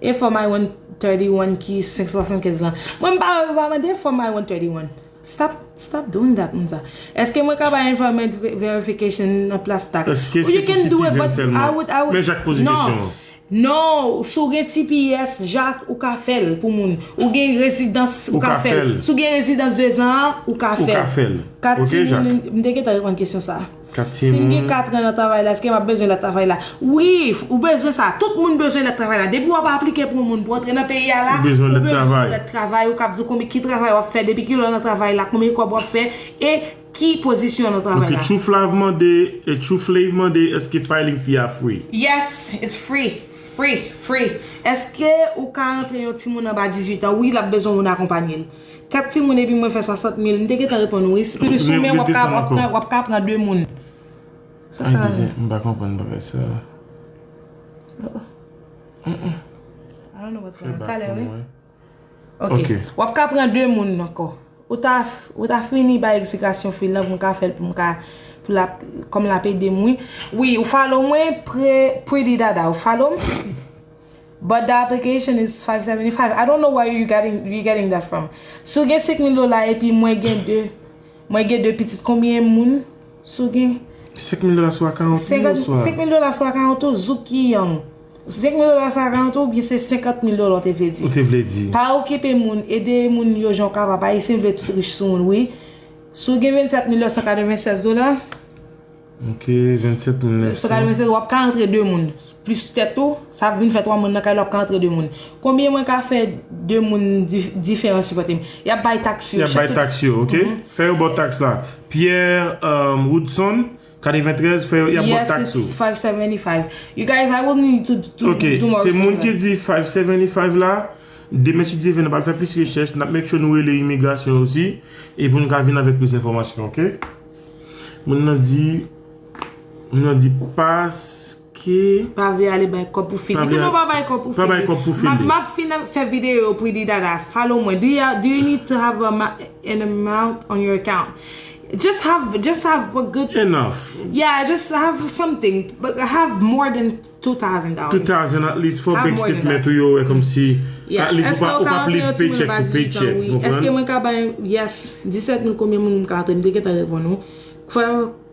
E fò my one thirty-one ki senk san swasannkenz lan. Mwen m pa, pa mande for my one thirty-one. Stop, stop doing that, moun sa. Èske mwen ka bay employment ve- verification nan plas tax? Èske Ou se you can pou do it, citizen but sèlman? I would, I would, Men Jacques poze non. Kesyon an. Non, si w gen T P S, Jacques, ou ka fè l pou moun. Ou gen rezidans, ou Ou ka ka fè l. fè l. Si w gen rezidans de zan an, ou ka Ou fè ka l. fè l. Kat Ok, timoun, Jacques. m te gentan reponn kesyon sa. Kat Si m gen timoun. Kat an nan travay la, èske m ap bezwen lòt travay la? Wi, ou bezwen sa. Tout moun bezwen lòt travay la. Depi w ap aplike pou yon moun pou antre nan peyi a la, Ou bezwen lòt travay. Lòt travay, ou k ap di konbyen ki travay w ap fè, depi ki lè w nan travay la, konbyen kòb w ap fè, e ki pozisyon nan travay Ok, la. True Flav mande, e True Flav mande, èske filing fee a free? Yes, it's free. Free, free. Èske ou ka antre yon timoun anba dizuit an? Wi, l ap bezwen moun akonpanye l. Kat timoun epi mwen fè swasant mil, m te gentan reponn wi. Plis ou men w ap ka, w ap ka, w ap ka pran de moun. Sa sa. M pa konprann bagay sa. I don't know what's going on. Talè wi. Ok. W ap ka pran de moun ankò. Ou ta, ou ta fini bay eksplikasyon fil lan pou m ka fè l pou m ka, pou la, kòm l ap ede m wi. Wi, ou follow mwen, pre, Pretty Dada, ou follow m? But the application is five seventy-five. I don't know where you getting, you getting that from. Si w gen senk mil dola epi mwen gen de, mwen gen de pitit, konbyen moun? Si w gen Senk mil dola sou akawont ou? Senkant, sou a- senk mil dola sou akawont ou, Zuki Young. Senk mil dola sou akawont ou, oubyen se senkant mil dola w te vle di? Ou te vle di? Pa okipe moun, ede moun yo jan w kapab. Ayisyen vle tout rich sou moun, wi. Si w gen vennsèt mil nèf san katrevennsèz dola, Ok, vennsèt mil nèf san. Sa ka vin se w ap ka antre de moun. Plis tèt ou, sa ap vin fè twa moun nan kay la, w ap ka antre de moun. Konbyen mwen ka fè de moun di- diferan sipòte m? Y ap bay taks yo. Y ap bay taks yo, ok? Fè yo ba w taks la. Pierre um, Woodson, katreventrèz, fè yo, y ap ba w Yes, taks yo. It's five seventy-five. You guys, I will need to do, Ok, do more se moun research. Ki di five seventy-five la, demen si Dye vle, n ap al fè plis rechèch, n ap make sure nou rele imigrasyon osi, e pou nou ka vin avèk plis enfòmasyon, ok? Moun nan di, moun nan di paske Pa vle ale bay kòb pou fil. Pa Epi vle- nou pa bay kòb pou pa fil. Bay kòb pou fil. M ap fin fè videyo pou di dada. Follow mwen. Do you, do you need to have a, ma- an amount on your account? Just have, just have a good, Enough. Yeah, just have something. But have more than two thousand dollars. Two thousand at least for Have bank more than statement that. Ou yo wè kòmsi. Yeah. At least ou pa, ou pa ap live paycheck to paycheck. Èske mwen ka bay, yes, disèt mil konbyen moun m ka antre? M te gentan reponn ou. fò,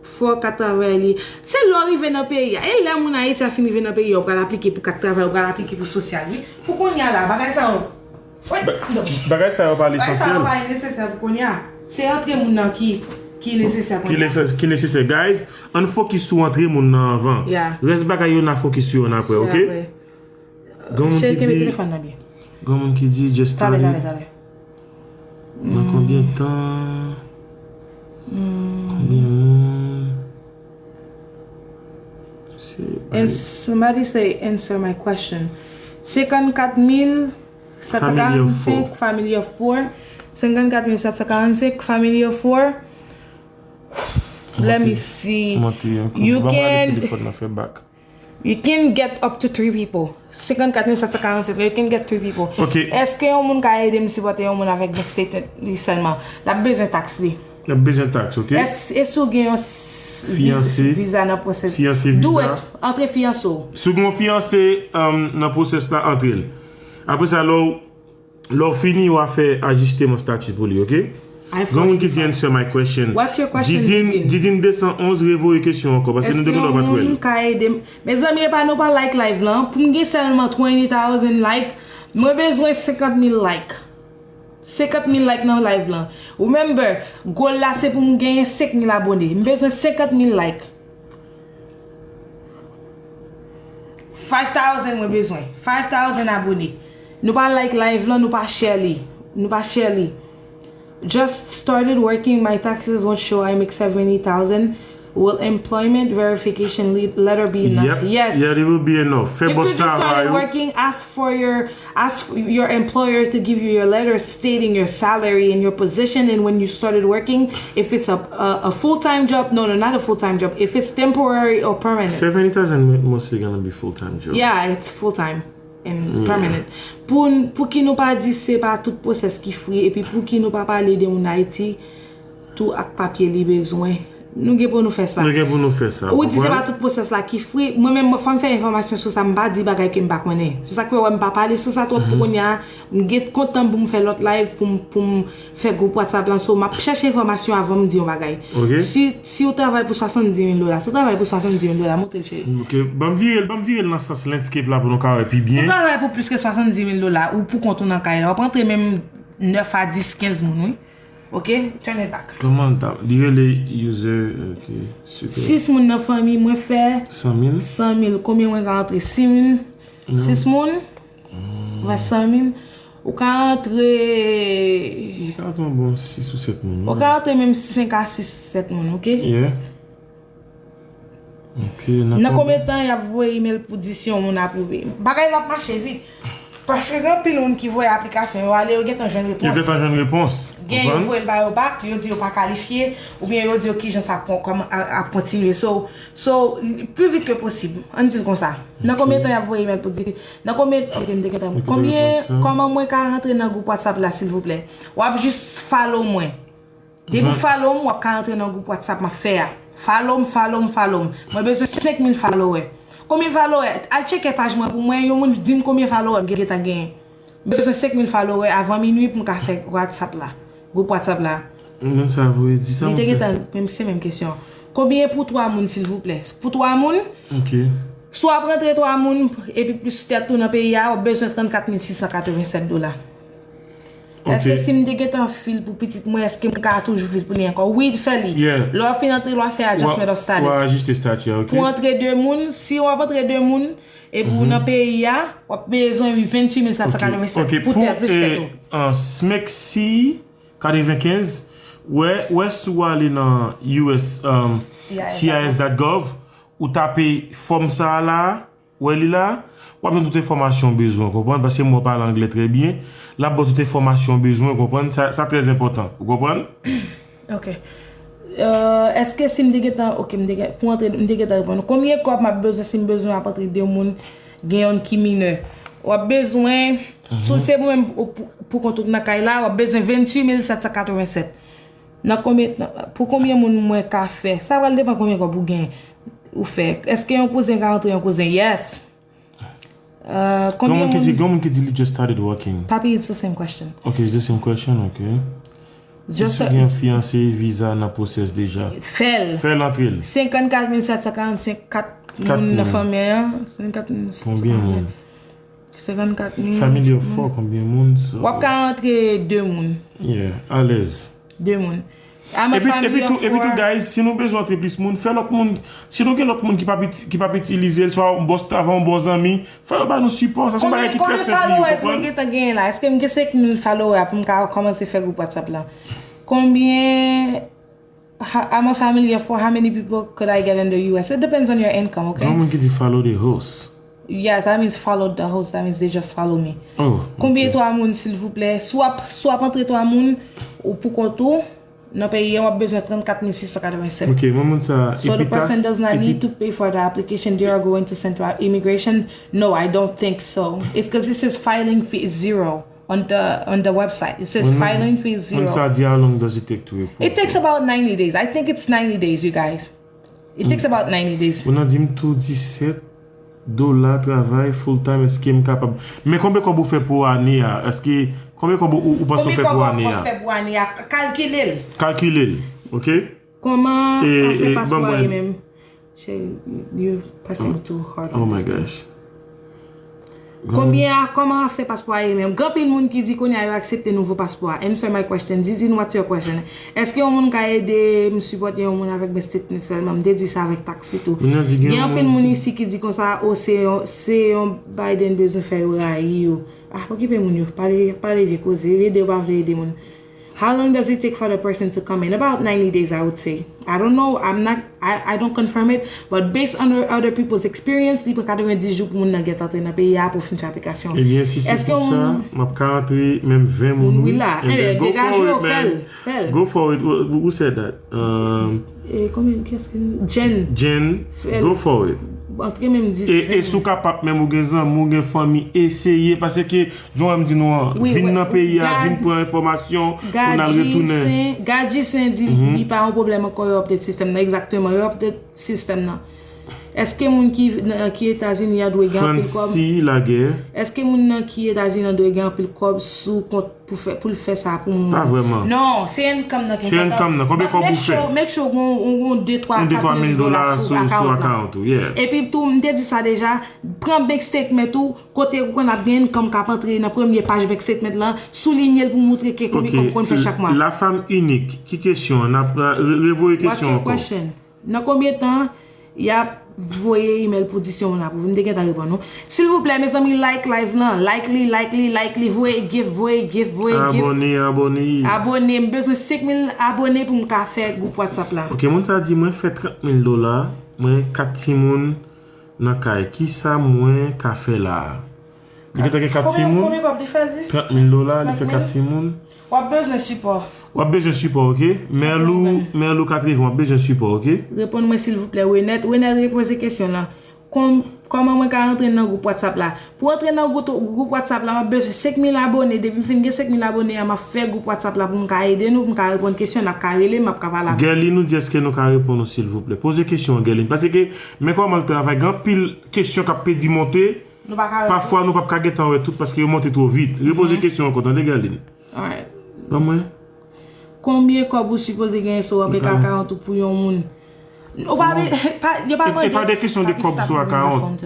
fò kat travay li. Se lè w rive nan peyi a. E lè moun Ayiti a fin rive nan peyi a, ou pral aplike pou kat travay, ou pral aplike pou sosyal, wi. Pou kounye a la, bagay sa yo. Wi, non. Bagay sa yo pa lesansyèl. Bagay sa yo pa nesesè pou kounye a. Se antre moun nan ki, ki nesesè kounye a. Ki nesesè, ki nesesè. Guys, ann fokis sou antre moun nan anvan. Yeah. Rès bagay yo, n a fokis sou yo, n a pè, oke? Sou yo apre. Gen moun ki di, gen moun ki di just started. Talè, talè, talè. Nan konbyen tan? Konbyen moun? And somebody say, answer my question. Senkannkat mil sèt san karannsenk, family of four. Senkannkat mil sèt san karannsenk, family of four. Let me see. You can, you can get up to three people. Senkannkat mil sèt san karannsenk, you can get three people. Ok. Èske yon moun ka ede m sipòte yon moun avèk bank statement li sèlman? L ap bezwen taks li. L ap bezwen taks, ok. Èske, e si w gen yon s-, fiyanse, viza nan pwosès? Fiyanse, do it, antre fiyanse w. Si w gen yon fiyanse, um, nan pwosès la, antre l. Apre sa, lè w Lè w fini, w a fè ajisteman stati pou li, oke? Gen moun ki di answer my question. What's your question, Didine? Didine de san onz revoye kesyon ankò, paske nou te kontan pa t wè l. Èske yon moun ka ede m? Mezanmi, epa nou pa like live lan. Pou m gen sèlman twenty thousand like, mwen bezwen senkant mil like. Senkant mil like nan live lan. Remember, goal la se pou m genyen senk mil abone. M bezwen senkant mil like. Five thousand mwen bezwen. Five thousand abone. Nou pa like live lan, nou pa share li. Nou pa share li. Just started working, my taxes won't show I make seventy thousand. Will employment verification le-, letter be enough? Yep. Yes. Yeah, it will be enough. Fè bòs travay ou. If you just started working, ask for your Ask your employer to give you your letter stating your salary and your position and when you started working, if it's a, a, a full-time job, no, no, not a full-time job, if it's temporary or permanent. Seventy thousand mostly gonna be full-time job. Yeah, it's full-time and permanent. Pou, pou ki nou pa di se pa tout pwosès ki fri, epi pou ki nou pa pale de moun Ayiti, tou ak papye li bezwen. Nou gen pou nou fè sa. Nou gen pou nou fè sa, ou di se pa tout pwosès la ki fri. Mwen menm, fò m fè enfòmasyon sou sa, m pa di bagay ke m pa konnen. Se sa k fè w wè m pa pale sou sa twòp pou kounye a. M gen kontan pou m fè lòt live, pou m, pou m fè gwoup WhatsApp lan. So, m ap chèche enfòmasyon avan m di yon bagay. Ok. Si, si w travay pou swasanndis mil dola, si w travay pou swasanndis mil dola, montre l, cheri. Ok, ban m vire l, ban m vire l nan sans landscape la pou nou ka wè pi byen. Si w travay pou plis ke swasanndis mil dola, ou pou kont ou nan kay la, w ap rantre menm nèf a dis, kenz moun, wi. Ok, turn it back. Kòman ta, li rele user, ok, super. Sis moun nan fanmi mwen fè san mil. San mil. Konbyen mwen ka antre? Sis mil. Sis moun. Ou fè san mil. Ou ka antre. Li ka antre yon bon sis ou sèt moun. Ou ka antre menm senk a sis, sèt moun, ok? Yeah. Ok, nan konbyen tan y ap voye imèl pou di si yon moun apwouve? Bagay la ap mache vit. Paske gen anpil moun ki voye aplikasyon yo ale, yo gentan jwenn repons. Yo gentan jwenn repons. Gen yo voye l ba yo bak, yo di yo pa kalifye, oubyen yo di yo kijan sa ap kon-, kòman, a-, ap kontinye. So, so, pi vit ke posib, ann di l konsa. Nan konbyen tan y ap voye imèl pou di, nan konbyen, ok, m te gentan, konbyen, kòman mwen ka rantre nan gwoup WhatsApp la, silvouplè? W ap jis follow mwen. Depi w follow m, w ap ka rantre nan gwoup WhatsApp m ap fè a. Follow m, follow m, follow m. Mwen bezwen senk mil follower. Konbyen follower? Al tcheke paj mwen pou mwen, yon moun di m konbyen follower m gentan genyen. M bezwen senk mil follower avan minui pou m ka fè WhatsApp la. Gwoup WhatsApp la. Moun sa voye di sa, li te gentan, menm, se menm kesyon. Konbyen pou twa moun, silvouplè? Pou twa moun? Ok. Si w ap rantre twa moun, epi plis tèt ou nan peyi a, w ap bezwen trannkat mil sis san katrevennsèt dola. Ok. Èske si m te gentan fil pou pitit mwen, èske m ka toujou fil pou li ankò? Wi, fè li. Yeah. Lè w fin antre, w a fè adjustment of status. W a ajiste stati a, ok. Pou antre de moun, si w ap antre de moun, epi w nan peyi a, w ap bezwen venntuit mil sèt san katrevennsèt pou tèt, plis tèt ou. Ok, pou, eh, an, Smexy katrevenkenz, wè, wè si w ale nan U S, um, C I S dot gov, ou tape fòm sa a la, wè li la, w ap jwenn tout enfòmasyon w bezwen, w konprann? Paske mwen pale anglè trè byen, l ap ba w tout enfòmasyon w bezwen, w konprann? Sa, sa trè enpòtan, w konprann? Ok. Euh, èske si m te gentan, ok, m te gen, pou antre, m te gentan reponn. Konbyen kòb m ap bezwen si m bezwen ap antre de moun, gen yonn ki minè? W ap bezwen, si w se pou menm, pou, pou kont ou nan kay la, w ap bezwen venntuit mil sèt san katrevennsèt. Nan konbyen, pou konbyen moun mwen ka fè? Sa pral depann konbyen kòb ou gen, ou fè. Èske yon kouzen ka antre yon kouzen? Yes. Euh, konbyen moun? Gen moun ki di, gen moun ki di li just started working. Papi, it's the same question. Ok, it's the same question, ok. Si w gen fiyanse, viza nan pwosès deja. Fè l. Fè l antre l. Senkannkat mil sèt san karannsenk, kat moun nan fanmi an. Senkannkat mil sèt san karannsenk. Konbyen moun? Senkannkat mil. Family of four, konbyen moun? W ap ka antre de moun. Yeah, alèz. De moun. I'm a family of four. Epi tou, epi tou, guys, si nou bezwen antre plis moun, fè lòt moun, si nou gen lòt moun ki p ap iti-, ki p ap itilize l, swa yon bòs travay, yon bon zanmi, fè yo ba nou sipò. Sa se yon bagay ki trè senp li, ou konprann? Konbyen followers mwen gentan genyen la? Èske m gen senk mil followers pou m ka kòmanse fè gwoup WhatsApp la? Konbyen, I'm a family of four, how many people could I get in the U S? It depends on your income, okay? Gen moun ki di follow the host. Yes, that means follow the host. That means they just follow me. Oh, okay. Konbyen twa moun, silvouplè? Si w ap, si w ap antre twa moun, ou pou kont ou, nan peyi an, w ap bezwen trannkat mil sis san katrevennsèt. Ok, mwen moun sa, Epitas, Epitas. So the person does not need to pay for the application they are going to send to our immigration? No, I don't think so. It's 'cause it says filing fee is zero on the, on the website. It says filing fee is zero. Moun sa di, how long does it take to report? It takes about ninety days. I think it's ninety days, you guys. It takes about ninety days. Moun nan di m tou disèt dola travay full time, èske m kapab? Men konbyen kòb ou fè pou ane a? Èske, konbyen kòb ou, ou panse ou fè pou ane a? Konbyen kòb w ap fè pou ane a? Kalkile l. Kalkile l, ok? Kòman afè paspò a ye menm? Cheri, you pressing too hard on this thing. Oh my gosh. Konbyen a, kòman afè paspò a ye menm? Gen anpil moun ki di kounye a yo aksepte nouvo paspò a. Answer my question. Didine, what's your question? Èske yon moun ka ede m sipòte yon moun avèk bank statement sèlman? M te di sa avèk tax tou. Gen anpil moun isi ki di konsa, o, se yon, se yon Biden bezwen fè yo rayi yo. Ah, okipe moun yo. Pale, pale vye koze. Ede yo pa vle ede moun. How long does it take for the person to come in? About ninety days, I would say. I don't know. I'm not, I, I don't confirm it, but based on other people's experience, li pran katrevendis jou pou moun nan gentan antre nan peyi a pou fin fè aplikasyon. Ebyen, si se pou sa, m ap ka antre menm ven moun, wi. Moun, wi, la. Ebyen, go for it, man. Go for it. Who, who said that? Um, e konbyen, kiyès ki, Jen. Jen, go for it. Antre menm dis, e, e si w kapab, menm ou gen zanmi, ou gen fanmi, eseye, paske jan m di nou an, vin nan peyi a, vin pran enfòmasyon pou n al retounen. Gadji Sen di li pa yon pwoblèm ankò, yo update sistèm nan. Egzakteman, yo update sistèm nan. Èske moun ki, ki Etazini an dwe gen anpil kòb? Franci Laguerre. Èske moun nan ki Etazini an dwe gen anpil kòb sou kont pou fè, pou l fè sa pou moun? Pa vrèman. Non, se income nan ki enpòtan. Se income nan. Konbyen kòb ou fè? Make sure, make sure gon, gon de twa, kat mil dola sou, sou account ou, yeah. Epi tou, m te di sa deja, pran bank statement ou, kote ou konn ap gen income k ap antre nan premye paj bank statement lan, soulinye l pou moutre ke konbyen kòb ou konn fè chak mwa. La femme unique, ki kesyon an? N ap, uh, re-, revoye kesyon ankò. What's your question? Nan konbyen tan y ap voye email pou di si yon moun apwouve? M te gentan reponn ou. Silvouplè, mezanmi, like live lan. Like li, like li, like li. Voye gift, voye gift, voye gift. Abòne, abòne. Abòne. M bezwen senk mil abòne pou m ka fè gwoup WhatsApp la. Ok, moun sa di, mwen fè trant mil dola, mwen kat timoun nan kay. Kisa mwen ka fè la a? Li gentan gen kat timoun. Konbyen, konbyen kòb li fè, di? Trant mil dola, li fè kat timoun. W ap bezwen sipò. W ap bezwen sipò, ok? Mèlou, Mèlou katreven, w ap bezwen sipò, ok? Reponn mwen, silvouplè, Renèt. Renèt, repoze kesyon lan. Kòm-, kòman mwen ka rantre nan gwoup WhatsApp la? Pou antre nan gwoup, gwoup WhatsApp la, m ap bezwen senk mil abòne. Depi m fin gen senk mil abòne a, m ap fè gwoup WhatsApp la pou m ka ede nou, pou m ka reponn kesyon, n ap ka rele, m ap ka pale avè nou. Gèlin, nou di èske nou ka reponn ou, silvouplè? Poze kesyon an, Gèlin. Paske, men kòman l travay, gen anpil kesyon k ap pedi monte. Nou pa ka reponn. Pafwa, nou p ap ka gentan wè tout paske yo monte twò vit. Repoze kesyon ankò, tande, Gèlin. Alright. Ban mwen. Konbyen kòb ou sipoze genyen sou w aplika account ou pou yon moun? Ou pa, pa, yo pa mande. E pa de kesyon de kòb sou account.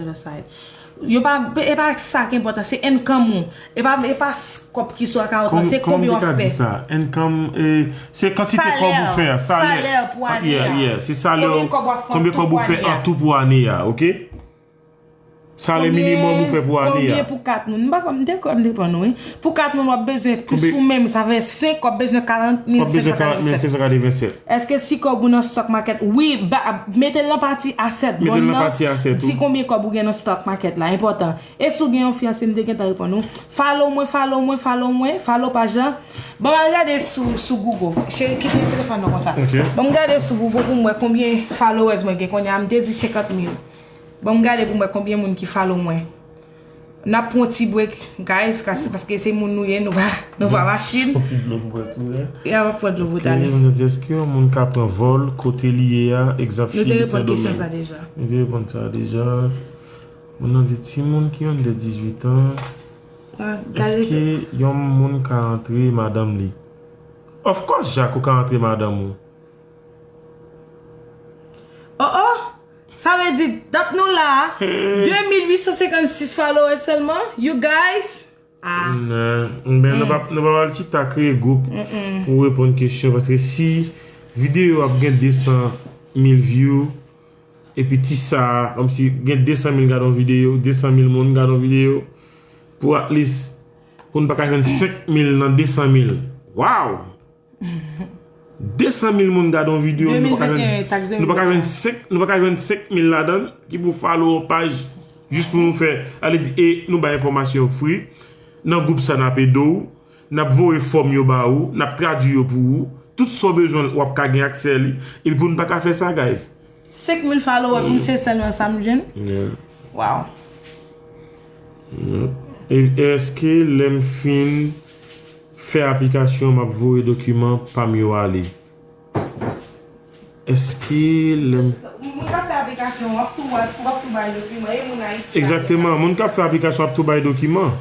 Yo pa, e pa sa ki enpòtan, se income ou. E pa, e pa kòb ki sou account lan, se konbyen w ap fè. Income, e, se kantite kòb ou fè a, salè. Salè pou ane a. Yeah, yeah, se salè. Konbyen kòb w ap fè an tou pou ane a? Konbyen kòb ou fè an tou pou ane a, ok? Salè minimòm ou fè pou ane a. Konbyen pou kat moun? M pa kwè, m te kwè, m te pran nou, wi. Pou kat moun, w ap bezwen plis ou menm, sa fè senk, w ap bezwen karant mil senk san katrevennsèt. W ap bezwen karant mil senk san katrevennsèt. Èske si kòb ou nan stock market? Wi, ba, mete l nan pati asset. Mete l nan pati asset ou. Di konbyen kòb ou gen nan stock market la, enpòtan. E si w gen yon fiyanse, m te gentan reponn ou. Follow mwen, follow mwen, follow mwen, follow paj la. Ban m al gade sou, sou Google. Cheri, kite telefòn nan konsa. Ok. Ban m gade sou Google pou m wè konbyen followers mwen gen kounye a. M te di senkant mil. Ban m gade pou m wè konbyen moun ki follow mwen. N ap pran yon ti break, guys, paske se moun nou ye, nou pa, nou pa machin. Yon ti dlo pou bwè tou, wi. E a, n ap pran dlo pou talè. Ok, nou di, èske yon moun ka pran vòl kote li ye a, egzanp, Chili, Sendomeng? Nou te reponn kesyon sa deja. Nou te reponn sa deja. Moun nan di, timoun ki anndan dizuit an, èske yon moun ka rantre madanm li? Of course, Jack, ou ka antre madanm ou. Oh oh! Sa vle di, dat nou la a, de mil uit san senkannsis followers sèlman, you guys. Ah. Nan, men nou pa, nou pa pral chita kreye gwoup pou reponn kesyon, paske si videyo ap gen de san mil view, epi ti sa, kòmsi gen de san mil gade yon videyo, de san mil moun gade yon videyo, pou at least, pou n pa ka jwenn senk mil nan de san mil. Wow! De san mil moun gade yon videyo, nou pa ka jwenn, nou pa ka jwenn senk, nou pa ka jwenn senk mil ladan l, ki pou follow yon paj, jis pou nou fè, ale di, e nou bay enfòmasyon free, nan gwoup sa n ap ede w, n ap voye fòm yo ba ou, n ap tradui yo pou ou, tout sa w bezwen w ap ka gen aksè li, epi pou n pa ka fè sa, guys. Senk mil follower pou m se sèlman sa m jwenn? Yeah. Wow. Yeah. E èske lè m fin fè aplikasyon, m ap voye dokiman pa m yo ale? Èske lè m. Moun k ap fè aplikasyon, w ap tou, w ap tou bay dokiman, e moun Ayiti. Egzakteman, moun k ap fè aplikasyon ap tou bay dokiman.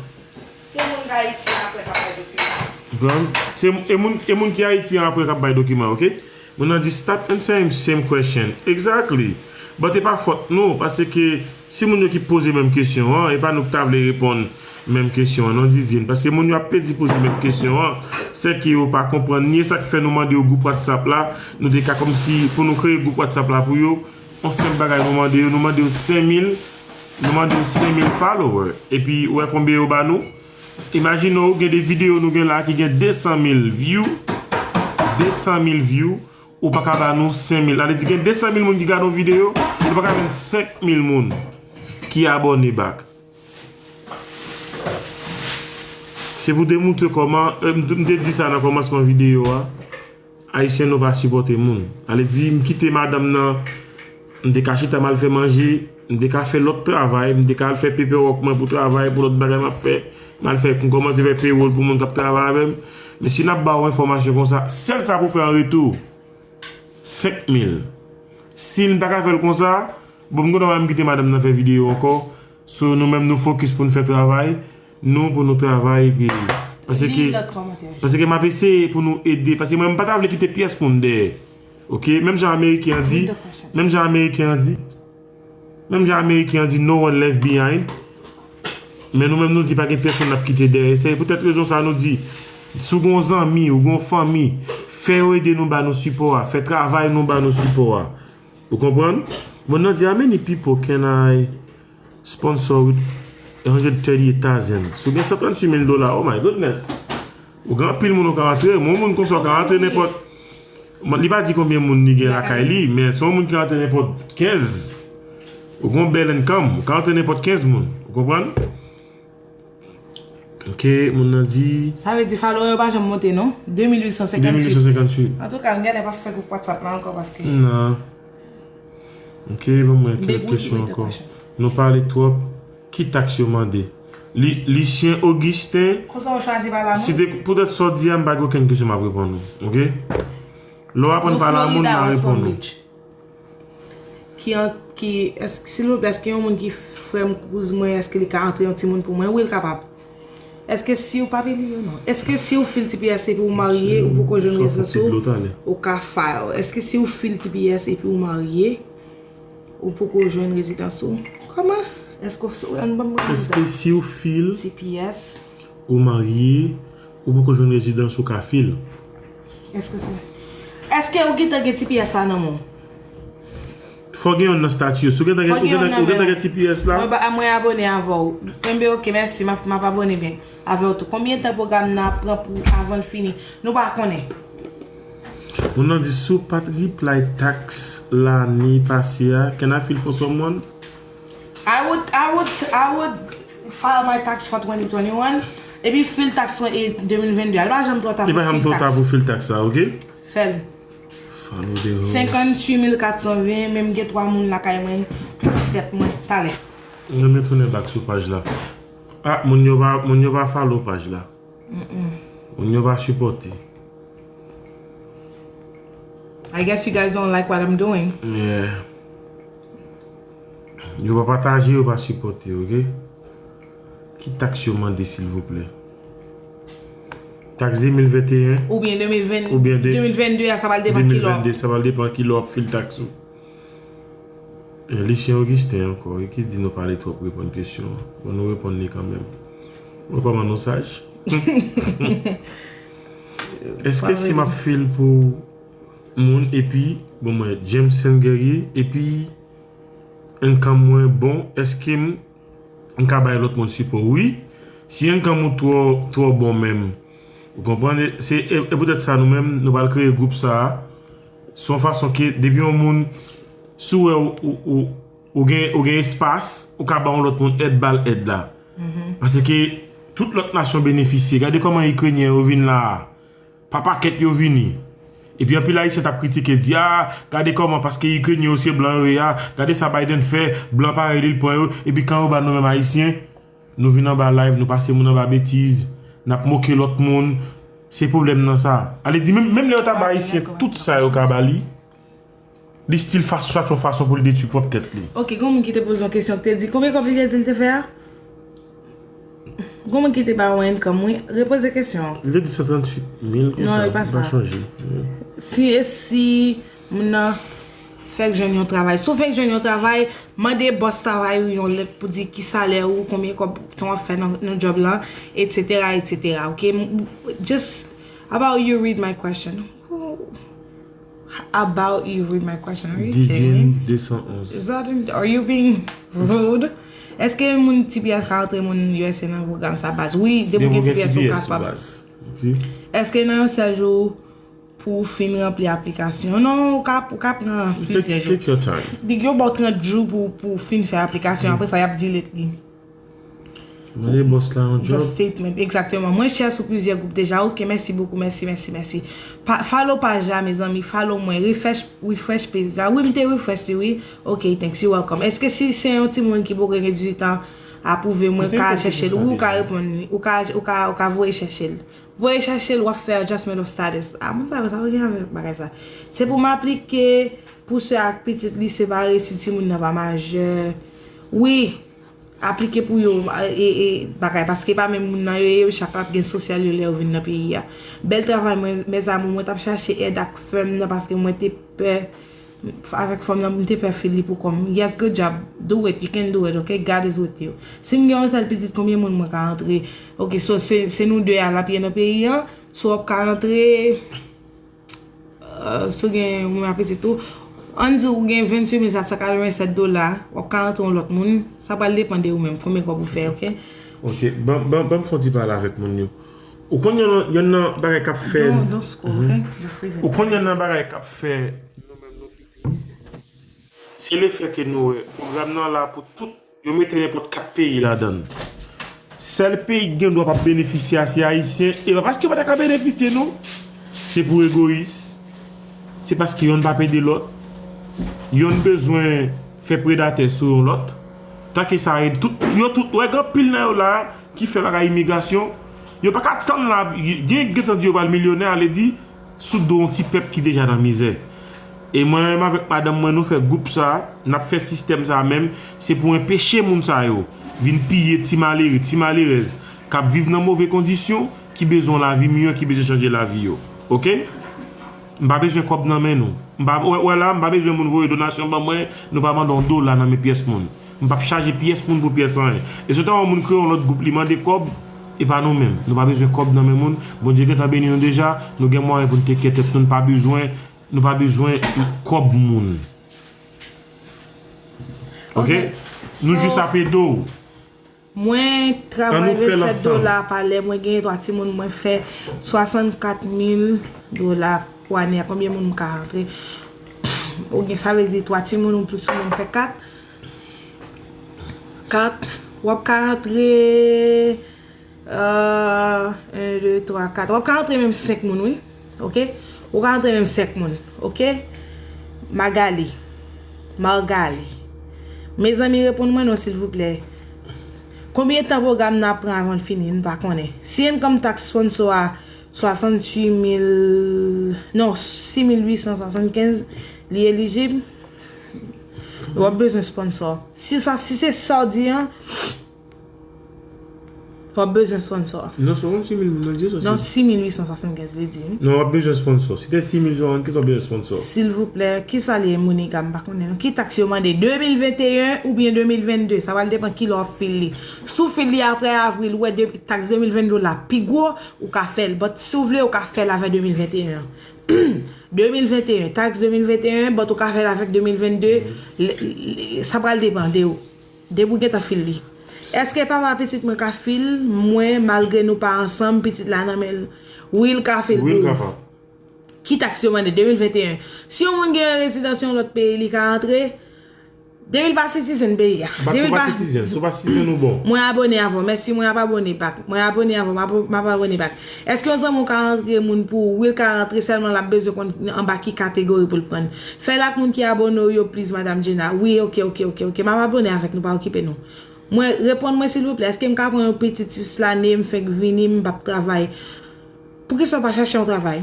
Se moun k Ayiti an apre k ap bay dokiman. Konprann? Se e moun, e moun ki Ayiti an apre k ap bay dokiman, oke? Moun nan di, "Stop answering same question." Exactly. But e pa fòt nou, paske si moun yo ki poze menm kesyon an, e pa nou ki ta vle reponn menm kesyon an, non, Didine. Paske moun yo ap pedi poze menm kesyon an, se ke yo pa konprann ni e sa k fè nou mande yo gwoup WhatsApp la, nou te ka kòmsi pou nou kreye gwoup WhatsApp la pou yo, yon senp bagay nou mande yo, nou mande yo senk mil, nou mande yo senk mil follower. Epi, ou wè konbyen yo ba nou? Imajine w gen de videyo nou gen la ki gen de san mil view, de san mil view, ou pa ka ba nou senk mil. Sa vle di gen de san mil moun ki gade yon videyo, nou pa ka jwenn senk mil moun ki abòne back. Se pou demoutre kòman, eh, m t- m te di sa nan kòmansman videyo a, Ayisyen nou pa sipòte moun. Sa vle di m kite madanm nan, m te ka chita m al fè manje, m te ka fè lòt travay, m te ka al fè paperwork mwen pou travay, pou lòt bagay m ap fè, m al fè, m kòmanse fè payroll pou moun k ap travay avè m. Men si n ap ba w enfòmasyon konsa, sèl sa pou fè an retou, senk mil. Si n pa ka fè l konsa, bon, m kontan m kite madanm nan fè videyo ankò. So, nou menm nou focus pou n fè travay nou, pou nou travay, epi paske, paske m ap eseye pou nou ede, paske mwen, m pa ta vle kite pyès moun dèyè. Oke? Menm jan Ameriken an di, menm jan Ameriken an di, menm jan Ameriken an di, "No one left behind." Men nou menm nou di pa gen pèsonn n ap kite dèyè. Se poutèt rezon sa nou di, si w gen yon zanmi, ou gen yon fanmi, fè yo ede nou ba nou sipò a, fè travay nou ba nou sipò a. Ou konprann? Moun nan di, "How many people can I sponsor with a hundred thirty-eight thousand?" Si w gen san tranntuit mil dola, oh my goodness. Ou gen anpil moun ou ka antre, men yon moun konsa ou ka antre nenpòt. Li pa di konbyen moun li gen lakay li, men se yon moun ki antre nenpòt kenz. Ou gen yon bèl income, ou ka antre nenpòt kenz moun. Ou konprann? Oke, moun nan di. Sa vle di follower yo pa janm monte non. De mil uit san senkanntuit. De mil uit san senkanntuit. Antouka, m genlè p ap fè gwoup WhatsApp la ankò paske. Non. Oke, ban mwen kèk kesyon ankò. Nou pale twòp. Ki taks yo mande? Li, Lucien Augustin. Konsa w chwazi pa lamour? Si te poutèt sa w di a, m pa gen okenn kesyon m ap reponn ou. Oke? Lè w aprann pa lamour, m a reponn ou. Ki an, ki, èske, silvouplè, èske yon moun ki frè m, kouz mwen, èske li ka antre yon timoun pou mwen? Wi, l kapab. Èske si w pa pi li yo non? Èske si w fil T P S epi w marye, ou poko jwenn rezidans ou, ou ka file? Èske si w fil T P S epi w marye, ou poko jwenn rezidans ou? Kòman? Èske w, ann ban m. Èske si w fil T P S, ou marye, ou poko jwenn rezidans ou ka fil? Èske se, èske ou gentan gen T P S la nan men w? Fò gen youn nan stati yo. Si w gentan gen, ou gentan, ou gentan gen T P S la. Mwen ba, mwen abone avè w. Enben oke, mèsi, m ap, m ap abone byen avè w tou. Konbyen tan pwogram nan ap pran pou avan l fini? Nou pa konnen. Moun nan di si w pa t reply tax lane pase a, can I file for someone? I would, I would, I would file my tax for twenty twenty-one. Epi fil tax twen- e de mil vennde a. Li pa janm twò ta pou fil tax. Li pa janm twò ta pou fil tax la, oke? Fè l. Follow the rules. Senkanntuit mil katsan ven, men m gen twa moun lakay mwen, plis tèt mwen. Talè. Mwen retounen back sou paj la. Ah, moun yo pa, moun yo pa follow paj la. Moun yo pa sipòte. I guess you guys don't like what I'm doing. Yeah. Yo pa pataje, yo pa sipòte, oke? Ki taks yo mande, silvouplè? Taks de mil venteyen oubyen de mil ven, oubyen de, de mil vennde a, sa pral depann ki lè w ap. De mil vennde, sa pral depann ki lè w ap file taks ou. E, Lucien Augustin ankò, wi, ki di nou pale twòp reponn kesyon an. Bon, nou reponn li kanmenm. Mwen kòman nou saj? Èske si m ap file pou moun epi, bon, mwen, Jameson Guerrier, epi income mwen bon, èske m, m ka bay lòt moun sipò? Wi. Si income ou twò, twò bon menm, ou konprann? E, se, e, e poutèt sa nou menm, nou pral kreye gwoup sa a. Se yon fason ke, depi yon moun, si w wè ou, ou, ou, ou gen, ou gen espas, ou ka ba yon lòt moun èd, ba l èd la. Paske tout lòt nasyon benefisye. Gade kòman Ikrenyen yo vin la a. Pa pakèt yo vini. Epi anpil Ayisyen t ap kritike, di, a, gade kòman, paske Ikrenyen yo se blan yo ye a, gade sa Biden fè, blan parèy li l pran yo, epi kan yo ba nou menm Ayisyen, nou vin anba live, nou pase moun anba betiz, n ap moke lòt moun. Se pwoblèm nan sa. Ale di, menm, menm lè yo ta ba Ayisyen tout sa yo ka ba li, li still fas, chèche yon fason pou l detwi pwòp tèt li. Ok, gen yon moun ki te poze yon kesyon, ki te di, konbyen kòb li te di l te fè a? Gen yon moun ki te ba yon income, wi. Repoze kesyon an. Li te di san tranntuit mil konsa, m pa chonje. Si, e si moun nan fèk jwenn yon travay. Si w fèk jwenn yon travay, mande bòs travay ou yon lèt pou di ki salè ou, konbyen kòb tan w ap fè nan, nan djòb lan, etsetera, etsetera, ok? Just, how about you read my question? How about you read my question? Are you kidding me? Didine de san onz. Is that in, are you being rude? Èske moun T P S ka antre moun U S A nan pwogram sa baz? Wi, depi w gen T P S ou kapab. Èske nan yon sèl jou pou w fin ranpli aplikasyon? Non, ou ka, ou ka pran plizyè jou. Take your time. Yo ba w trant jou pou, pou w fin fè aplikasyon, apre sa y ap delete li. Mande bòs la yon djòb. Statement, egzakteman. Mwen share sou plizyè gwoup deja. Ok, mèsi bokou, mèsi, mèsi, mèsi. Pa, follow paj la, mezanmi, follow mwen. Refresh, refresh page la. Wi, m te refresh li, wi. Ok, thanks, you welcome. Èske si se yon timoun ki poko gen dizuit an apwouve, mwen ka chèche l? Wi, ou ka reponn li. Ou ka, ou ka, ou ka voye chèche l. Voye chèche l, w ap fè adjustment of status. A, moun sa yo, sa pa gen avèk bagay sa. Se pou m aplike pou sè ak pitit li separe si timoun nan pa majè. Wi, aplike pou yo, e, e, bagay, paske pa menm moun nan yo ye, yo chak ap gen sosyal yo lè yo vin nan peyi a. Bèl travay, mwen, mes amours, mwen t ap chache èd ak fèm nan paske mwen te pè avèk fèm nan, m te pè fè li pou kò m. Yes, good job. Do it, you can do it, ok? God is with you. Si m gen yon sèl pitit, konbyen moun mwen ka antre? Ok, so se, se nou de a l ap ye nan peyi an. So w ap ka antre, euh, si w gen yon menm pitit tou, ann di w gen venntuit mil sèt san katrevennsèt dola, w ap ka antre yon lòt moun. Sa pral depann de ou menm, konbyen kòb ou fè, ok? Ok, ban, ban, ban m fè yon ti pale avèk moun yo. Ou konn yon, yon nan bagay k ap fè. Don't, don't scroll, ok? Just leave it. Ou konn yon nan bagay k ap fè nou menm nou pi tris. Se lefè ke nou wè pwogram nan la pou tout, yo mete nenpòt kat peyi ladan l. Sèl peyi ki gen dwa p ap benefisye a se Ayisyen. E pa paske yo pa ta ka benefisye non. Se pou egoyis. Se paske yonn p ap ede lòt. Yonn bezwen fè predatè sou yon lòt. Tanke sa, tout, yo tout, wè, gen anpil nan yo la ki fè bagay imigrasyon. Yo pa ka tann la, gen, gentan di yo pral milyonè, ale di, sou do yon ti pèp ki deja nan mizè. E mwen menm avèk madanm mwen, nou fè gwoup sa, n ap fè sistèm sa menm, se pou enpeche moun sa yo vin piye ti malere, ti malerèz k ap viv nan move kondisyon, ki bezwen yon lavi miyò, ki bezwen chanje lavi yo. Oke? M pa bezwen kòb nan men nou. M pa, wè, wè la, m pa bezwen moun voye donasyon ban mwen, nou pa mande yon dola nan men pyès moun. M p ap chaje pyès moun pou pyès anyen. E si w ta wè yon moun kreye yon lòt gwoup, li mande kòb, e pa nou menm. Nou pa bezwen kòb nan men moun. Bondye gentan beni nou deja, nou gen mwayen pou n tek kè tèt nou, nou pa bezwen, nou pa bezwen kòb moun. Oke? Nou jis ap ede w. Mwen travay vennsèt dola pa lè, mwen genyen twa timoun, mwen fè swasannkat mil dola pou ane a. Konbyen moun m ka rantre? Ou gen, sa vle di twa timoun ou plis yon moun fè kat. Kat, w ap ka rantre, euh, en, de, twa, kat. W ap ka rantre menm senk moun, wi. Oke? Ou ka rantre menm senk moun. Oke? Magali. Margali. Mezanmi, reponn mwen non, silvouplè. Konbyen tan pwogram nan ap pran avan l fini? M pa konnen. Si income tax sponsor a swasanntuit mil, non, sis mil uit san swasannkenz, li elijib, w ap bezwen sponsor. Si sa, si se sa w di an, W ap bezwen sponsor. Non, se yon sis mil moun nan di sa. Non, sis mil uit san swasannkenz li di wi. Non, w ap bezwen sponsor. Si te sis mil sa w rann, kisa w bezwen sponsor? Silvouplè, kisa li ye MoneyGram, m pa konnen non. Ki taks yo mande, de mil venteyen oubyen de mil vennde? Sa pral depann kilè w ap fil li. Si w fil li apre avril, ou wè de, taks de mil vennde w la pi gwo, ou ka fè l. But si w vle, ou ka fè l avè de mil venteyen an. De mil venteyen, taks de mil venteyen, but ou ka fè l avèk de mil vennde, l- l- sa pral depann de ou. Depi w gentan fil li. Èske papa pitit mwen ka fil mwen malgre nou pa ansanm, pitit la nan men l? Wi, l ka fil pou ou. Wi, l kapab. Ki taks yo mande? De mil venteyen. Si yon moun gen yon rezidans yon lòt peyi, li ka antre? Depi l pa citizen peyi a. Bat ou pa citizen. Si w pa citizen, ou bon. Mwen abone avè w. Mèsi, mwen ap abone back. Mwen abone avè w, m ap, m ap abone back. Èske yon zanmi w ka rantre moun pou ou? Wi, l ka rantre, sèlman l ap bezwen konn anba ki kategori pou l pran. Fè l ak moun ki abone w yo, please, Madam Jenna. Wi, oke, oke, oke, oke. M ap abone avèk nou, pa okipe nou. Mwen, reponn mwen, silvouplè. Èske m ka pran yon pitit sis lane, m fèk vini, m p ap travay? Poukisa w pa chache yon travay?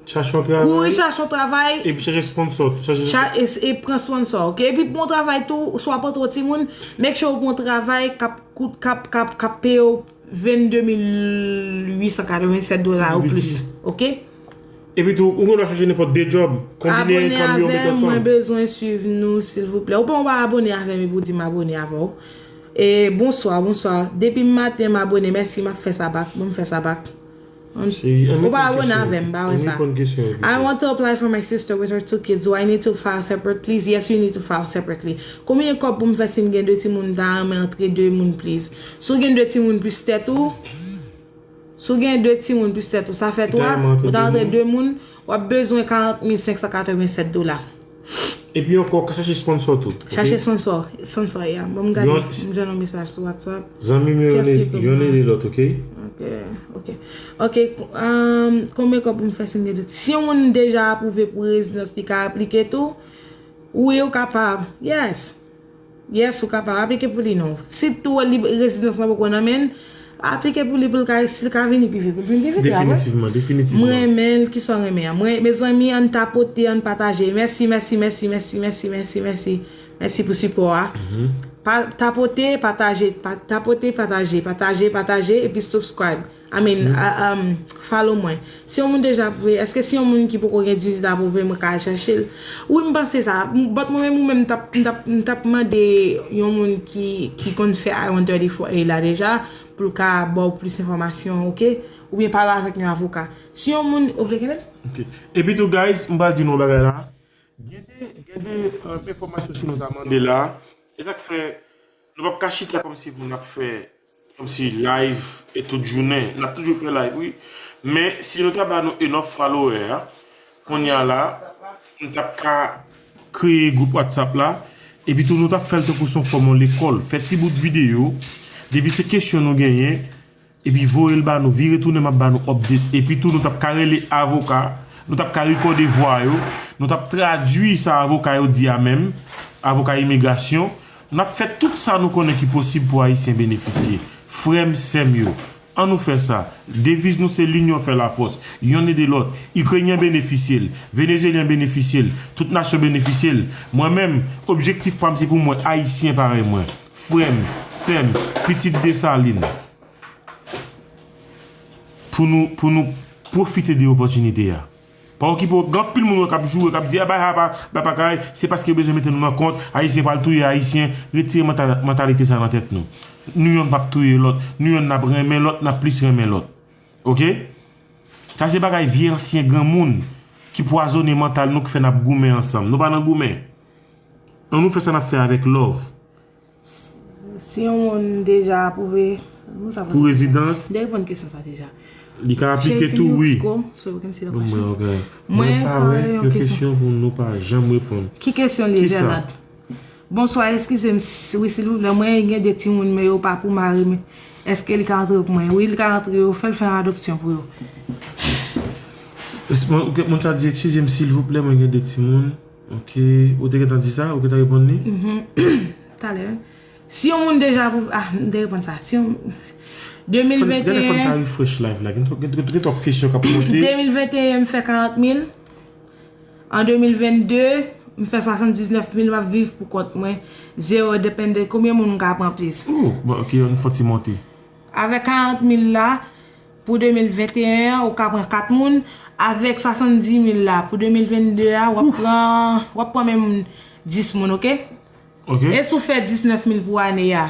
Chache yon travay. Kouri chache yon travay. Epi chache sponsor. Chache... Cha, e, e pran sponsor, oke? Epi bon travay tou, si w ap antre yon timoun, make sure ou pran yon travay k ap kout, k ap, k ap, k ap peye w vennde mil uit san katrevennsèt dola ou plis, oke? Epi tou, ou konn ap chache nenpòt de djòb, konbine enkanm yo, met ansanm. Abone avè m, mwen bezwen swiv nou, silvouplè. Ou pa, ou pa abone avè m epi w di m abone avè w. E, bonswa, bonswa. Depi maten m abone, mèsi, m ap fè sa back. Ban m fè sa back. Ou pa abone avè m, m pa wè sa. I want to apply for my sister with her two kids. Do I need to file separately? Yes, you need to file separately. Konbyen kòb pou m fè si m gen de timoun, m ta renmen antre de moun, please? Si w gen de timoun plis tèt ou, si w gen de timoun plis tèt ou, sa fè twa, ou ta antre de moun, w ap bezwen karant mil senk san katrevennsèt dola. Epi ankò, ka chache sponsor tou, oke? Chache sponsor, sponsor, ya. Bon, m gade, m jwenn yon mesaj sou WhatsApp. Zanmi m yo, yonn ede lòt, oke? Ok, ok. Ok, um, konbyen kòb pou m fè si m gen de... Si yon moun deja apwouve pou rezidans, li ka aplike tou? Wi, ou kapab. Yes. Yes, ou kapab aplike pou li non. Si tou li rezidans lan poko nan men l, aplike pou li pou l ka, si l ka vini pi vit, pou l vin pi vit la, wi. Definitivman, definitivman. Mwen renmen l, kisa w renmen an? Mwen, mezanmi, ann tapote, ann pataje. Mèsi, mèsi, mèsi, mèsi, mèsi, mèsi, mèsi. Mèsi pou sipò a. Pa, tapote, pataje, pa, tapote, pataje, pataje, pataje, epi subscribe. I mean, uh, um, follow mwen. Si yon moun deja apwouve, èske si yon moun ki poko gen dizuit apwouve, mwen ka al chache l? Wi, m panse sa. M, but mwen menm ou menm, m t ap, m t ap, m t ap mande yon moun ki, ki konn fè I one thirty-four A la deja, pou l ka ba w plis enfòmasyon, oke? Oubyen pale avèk yon avoka. Si yon moun, ou vle kenbe l? Ok. Epi tou, guys, m pral di nou yon bagay la. Gen de, gen de, euh, enfòmasyon si nou ta mande la. E sa k fè nou p ap ka chita kòmsi pou n ap fè, kòmsi live e tout jounen. N ap toujou fè live, wi. Men si nou ta ba nou enough follower, kounye a la, m t ap ka kreye gwoup WhatsApp la. Epi tou nou t ap fè l tankou se yon fòm yon lekòl. Fè ti bout videyo. Depi se kesyon nou genyen, epi voye l ba nou, vire tounen m ap ba nou update. Epi tou nou t ap ka rele avoka, nou t ap ka rekòde vwa yo, nou t ap tradui sa avoka yo di a menm, avoka imigrasyon. N ap fè tout sa nou konnen ki posib pou Ayisyen benefisye. Frè m, sè m yo, ann nou fè sa. Deviz nou se l'union fait la force. Yonn ede lòt. Ikrenyen benefisye l. Venezyelyen benefisye l. Tout nasyon benefisye l. Mwen menm, objektif pa m se pou m wè Ayisyen parèy mwen. Frè m, sè m, pitit Desalin. Pou nou, pou nou pwofite de opòtinite a. Pa okipe w, gen anpil moun wè k ap joure, k ap di, "A, bay, a, bay, bay, pa kay, se paske yo bezwen mete nou nan kont, Ayisyen pral touye Ayisyen." Retire manta-, mantalite sa nan tèt nou. Nou yonn p ap touye lòt, nou yonn n ap renmen lòt, n ap plis renmen lòt. Oke? Sa se bagay vye ansyen granmoun ki pwazonnen mantal nou, ki fè n ap goumen ansanm. Nou pa nan goumen. Ann nou fè sa n ap fè avèk love. Si yon moun deja apwouve, pou rezidans, m te reponn kesyon sa deja. Li ka aplike tou, wi. Bon, mwen, ok. Mwen pa wè yon kesyon pou nou pa janm reponn. Ki kesyon li ye, Vernad? Bonswa, eskize m, wi, silvouplè, mwen gen de timoun, men yo pa pou mari m. Èske li ka antre pou mwen? Wi, li ka antre, yo fè l fè yon adopsyon pou yo. Moun sa di, eskize m, silvouplè, mwen gen de timoun. Ok, ou te gentan di sa? Ou gentan reponn li? Mhm. Talè. Si yon moun deja apwouve, ah, m te reponn sa. Si yon, de mil venteyen. Gade, fò n ta refresh live la. Gen twòp, gen, gen, gen twòp kesyon k ap monte. De mil venteyen, m fè karant mil. An de mil vennde, m fè swasanndiznèf mil, m ap viv pou kont mwen. Zero depende. Konbyen moun m ka pran, please? Oh, bon, ok, ann fè ti monte. Avèk karant mil la, pou de mil venteyen an, ou ka pran kat moun. Avèk swasanndis mil la, pou de mil vennde a, w ap pran, w ap pran menm dis moun, oke? Ok? E si w fè diznèf mil pou ane a?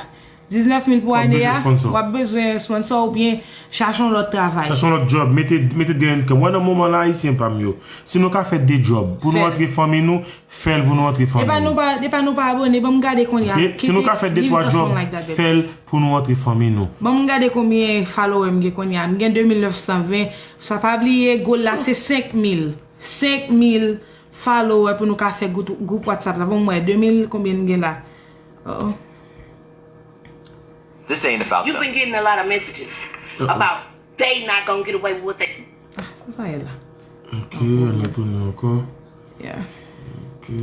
Diznèf mil pou W ap ane bezwen a, sponsor. W ap bezwen sponsor oubyen chache yon lòt travay. Chache yon lòt job, mete, mete de income. Wè, nan moman la, Ayisyen pa m yo, si nou ka fè de job pou nou Fè. Antre fanmi nou, fè l pou nou antre fanmi Epa nou nou. Pa, epa nou pa abone, ban m gade konya. Ok? Si nou ka fè de twa job, fè l pou nou antre fanmi nou. Ban m gade konbyen follower m gen konya. M gen de mil nèf san ven. Sa pa bliye, goal la se senk mil. Senk mil follower pou nou ka fè gwoup, gwoup WhatsApp la. Bon, mwen, de mil konbyen m gen la? Oh, oh. This ain't about You've them. Been getting a lot of messages about they not gonna get away with it. Ah, sa sa ye la? Ok, ann retounen ankò. Yeah. Ok.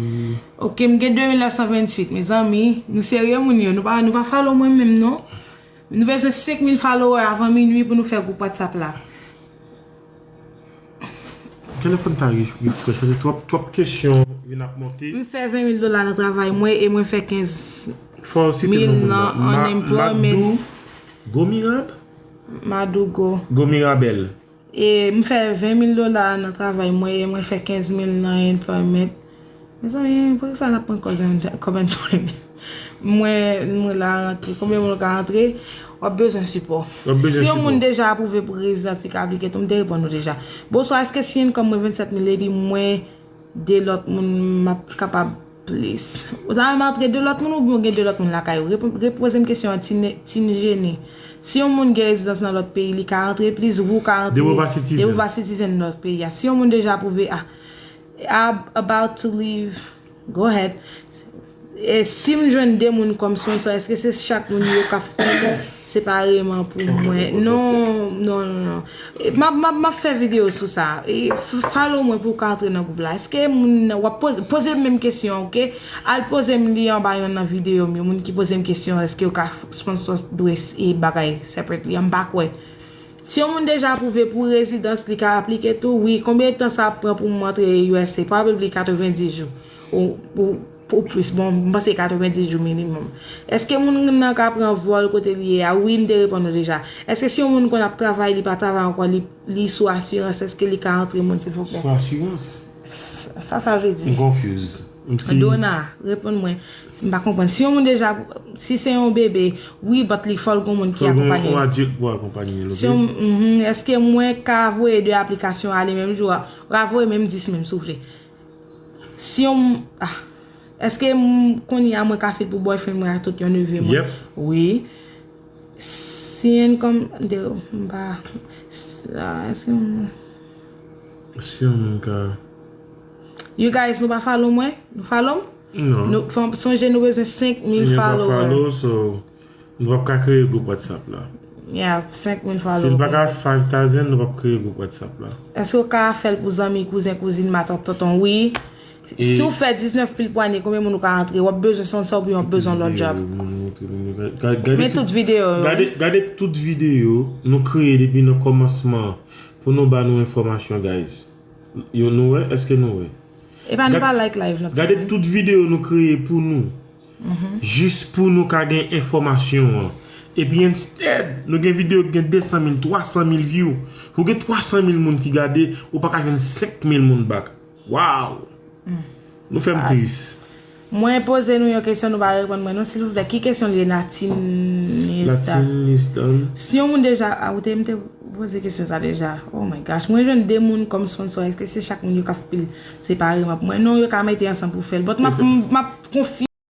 Ok, m gen de mil nèf san venntuit, mezanmi. Nou serye moun yo, nou pa, nou pa follow mwen menm non. Nou bezwen senk mil follower avan minui pou nou fè gwoup WhatsApp la. Telefòn ta re- refresh, paske twòp, twòp kesyon vin ap monte. M fè ven mil dola nan travay mwen e mwen fè kenz Fò w site mil non moun nan nan. Ma- unemployment. Madou Gomirab? Madougo. Gomirabel. E m fè ven mil dola nan travay mwen e mwen fè kenz mil nan employment. Mezanmi, poukisa n ap pran kòz en- kòm employment? Mwen, mwen la rantre. Konbyen moun ka rantre? W ap bezwen sipò. W ap bezwen Si yon sipò. Moun deja apwouve pou rezidans li ka aplike tou, m te reponn ou deja. Bonswa, èske si income mwen vennsèt mil epi mwen de lòt moun m ap kapab plis? Ou ta renmen antre de lòt moun oubyen ou gen de lòt moun lakay ou? Repo- Repoze m kesyon an, Tine- Tinjeni. Si yon moun gen rezidans nan lòt peyi, li ka antre plis, ou ka antre Depi w pa citizen. Depi w pa citizen nan lòt peyi a. Si yon moun deja apwouve, ah, ab- about to leave, go ahead. E si m jwenn de moun kòm sponsor, èske se chak moun yo k ap fè l separeman pou mwen? Non, non, non, non. E m ap, m ap, m ap fè videyo sou sa. E f- follow mwen pou w ka antre nan gwoup la. Èske moun nan, w ap poze, poze m menm kesyon, ok? Al poze m li anba yonn nan videyo m yo. Moun ki poze m kesyon, èske yo ka f- sponsor dwe s- e bagay separately? M pa kwè. Si yon moun deja apwouve pou rezidans, li ka aplike tou? Wi. Konbyen tan sa ap pran pou m antre U S A? Probably katrevenndis jou. Ou, ou, ou plis. Bon, m panse katrevenndis jou minimòm. Èske moun nan ka pran vòl kote li ye a? Wi, m te reponn ou deja. Èske si yon moun konn ap travay, li pa travay ankò, li, li sou asirans, èske li ka antre moun, silvouplè? Sou asirans? Sa, sa vle di? M confuse. M si Dona, reponn mwen. M pa konprann. Si yon moun deja, si se yon bebe, wi, but li fò l gon moun ki Fò l gon akonpanye. Yon adilt pou akonpanye l, Si yon, ok? Mhm, èske mwen ka voye de aplikasyon ale menm jou a? Ou ka voye menm dis menm, si w vle. Si yon, ah, èske m, kounye a mwen ka fit pou boyfriend mwen ak tout yon neve mwen? Yep. Wi. Si income de, m pa, s- ah, èske m, Èske yon moun ka You guys, nou pa follow mwen? Nou follow m? Non. Nou, fò, sonje nou bezwen senk mil Nou pa follower. Follow, so nou p ap ka kreye gwoup WhatsApp la. Yeah, senk mil Si follower. l pa ka five thousand, nou p ap kreye gwoup WhatsApp la. Èske w ka fè l pou zanmi, kouzen, kouzin, matant, tonton? Wi. E Si w fè diznèf mil pou ane, konbyen moun ou ka antre? W ap bezwen sponsor oubyen w ap bezwen lòt job? Videyo, moun montre, moun montre. Ga- Gade, Men tout videyo yo, gade, wi. Gade tout videyo nou kreye depi nan kòmansman pou nou ba nou enfòmasyon, guys. Yo, nou wè? Èske nou wè? Epa nou Gad- pa like live nan Gade tout videyo nou kreye pou nou. Jis pou nou ka gen enfòmasyon an. Epi instead, nou gen videyo ki gen de san mil, twa san mil view. Ou gen twa san mil moun ki gade, ou pa ka jwenn senk mil moun back. Wow! Nou fè m tris. Mwen poze nou yon kesyon, nou pa reponn mwen non, silvouplè. Ki kesyon li ye, Latinista? Latinistan. Si yon moun deja, ah, ou te, m te poze kesyon sa deja. Oh my gosh. Mwen jwenn de moun kòm sponsor, èske se chak moun yo ka fil separeman pou mwen? Non, yo ka mete ansanm pou fè l. But m ap, m ap konfye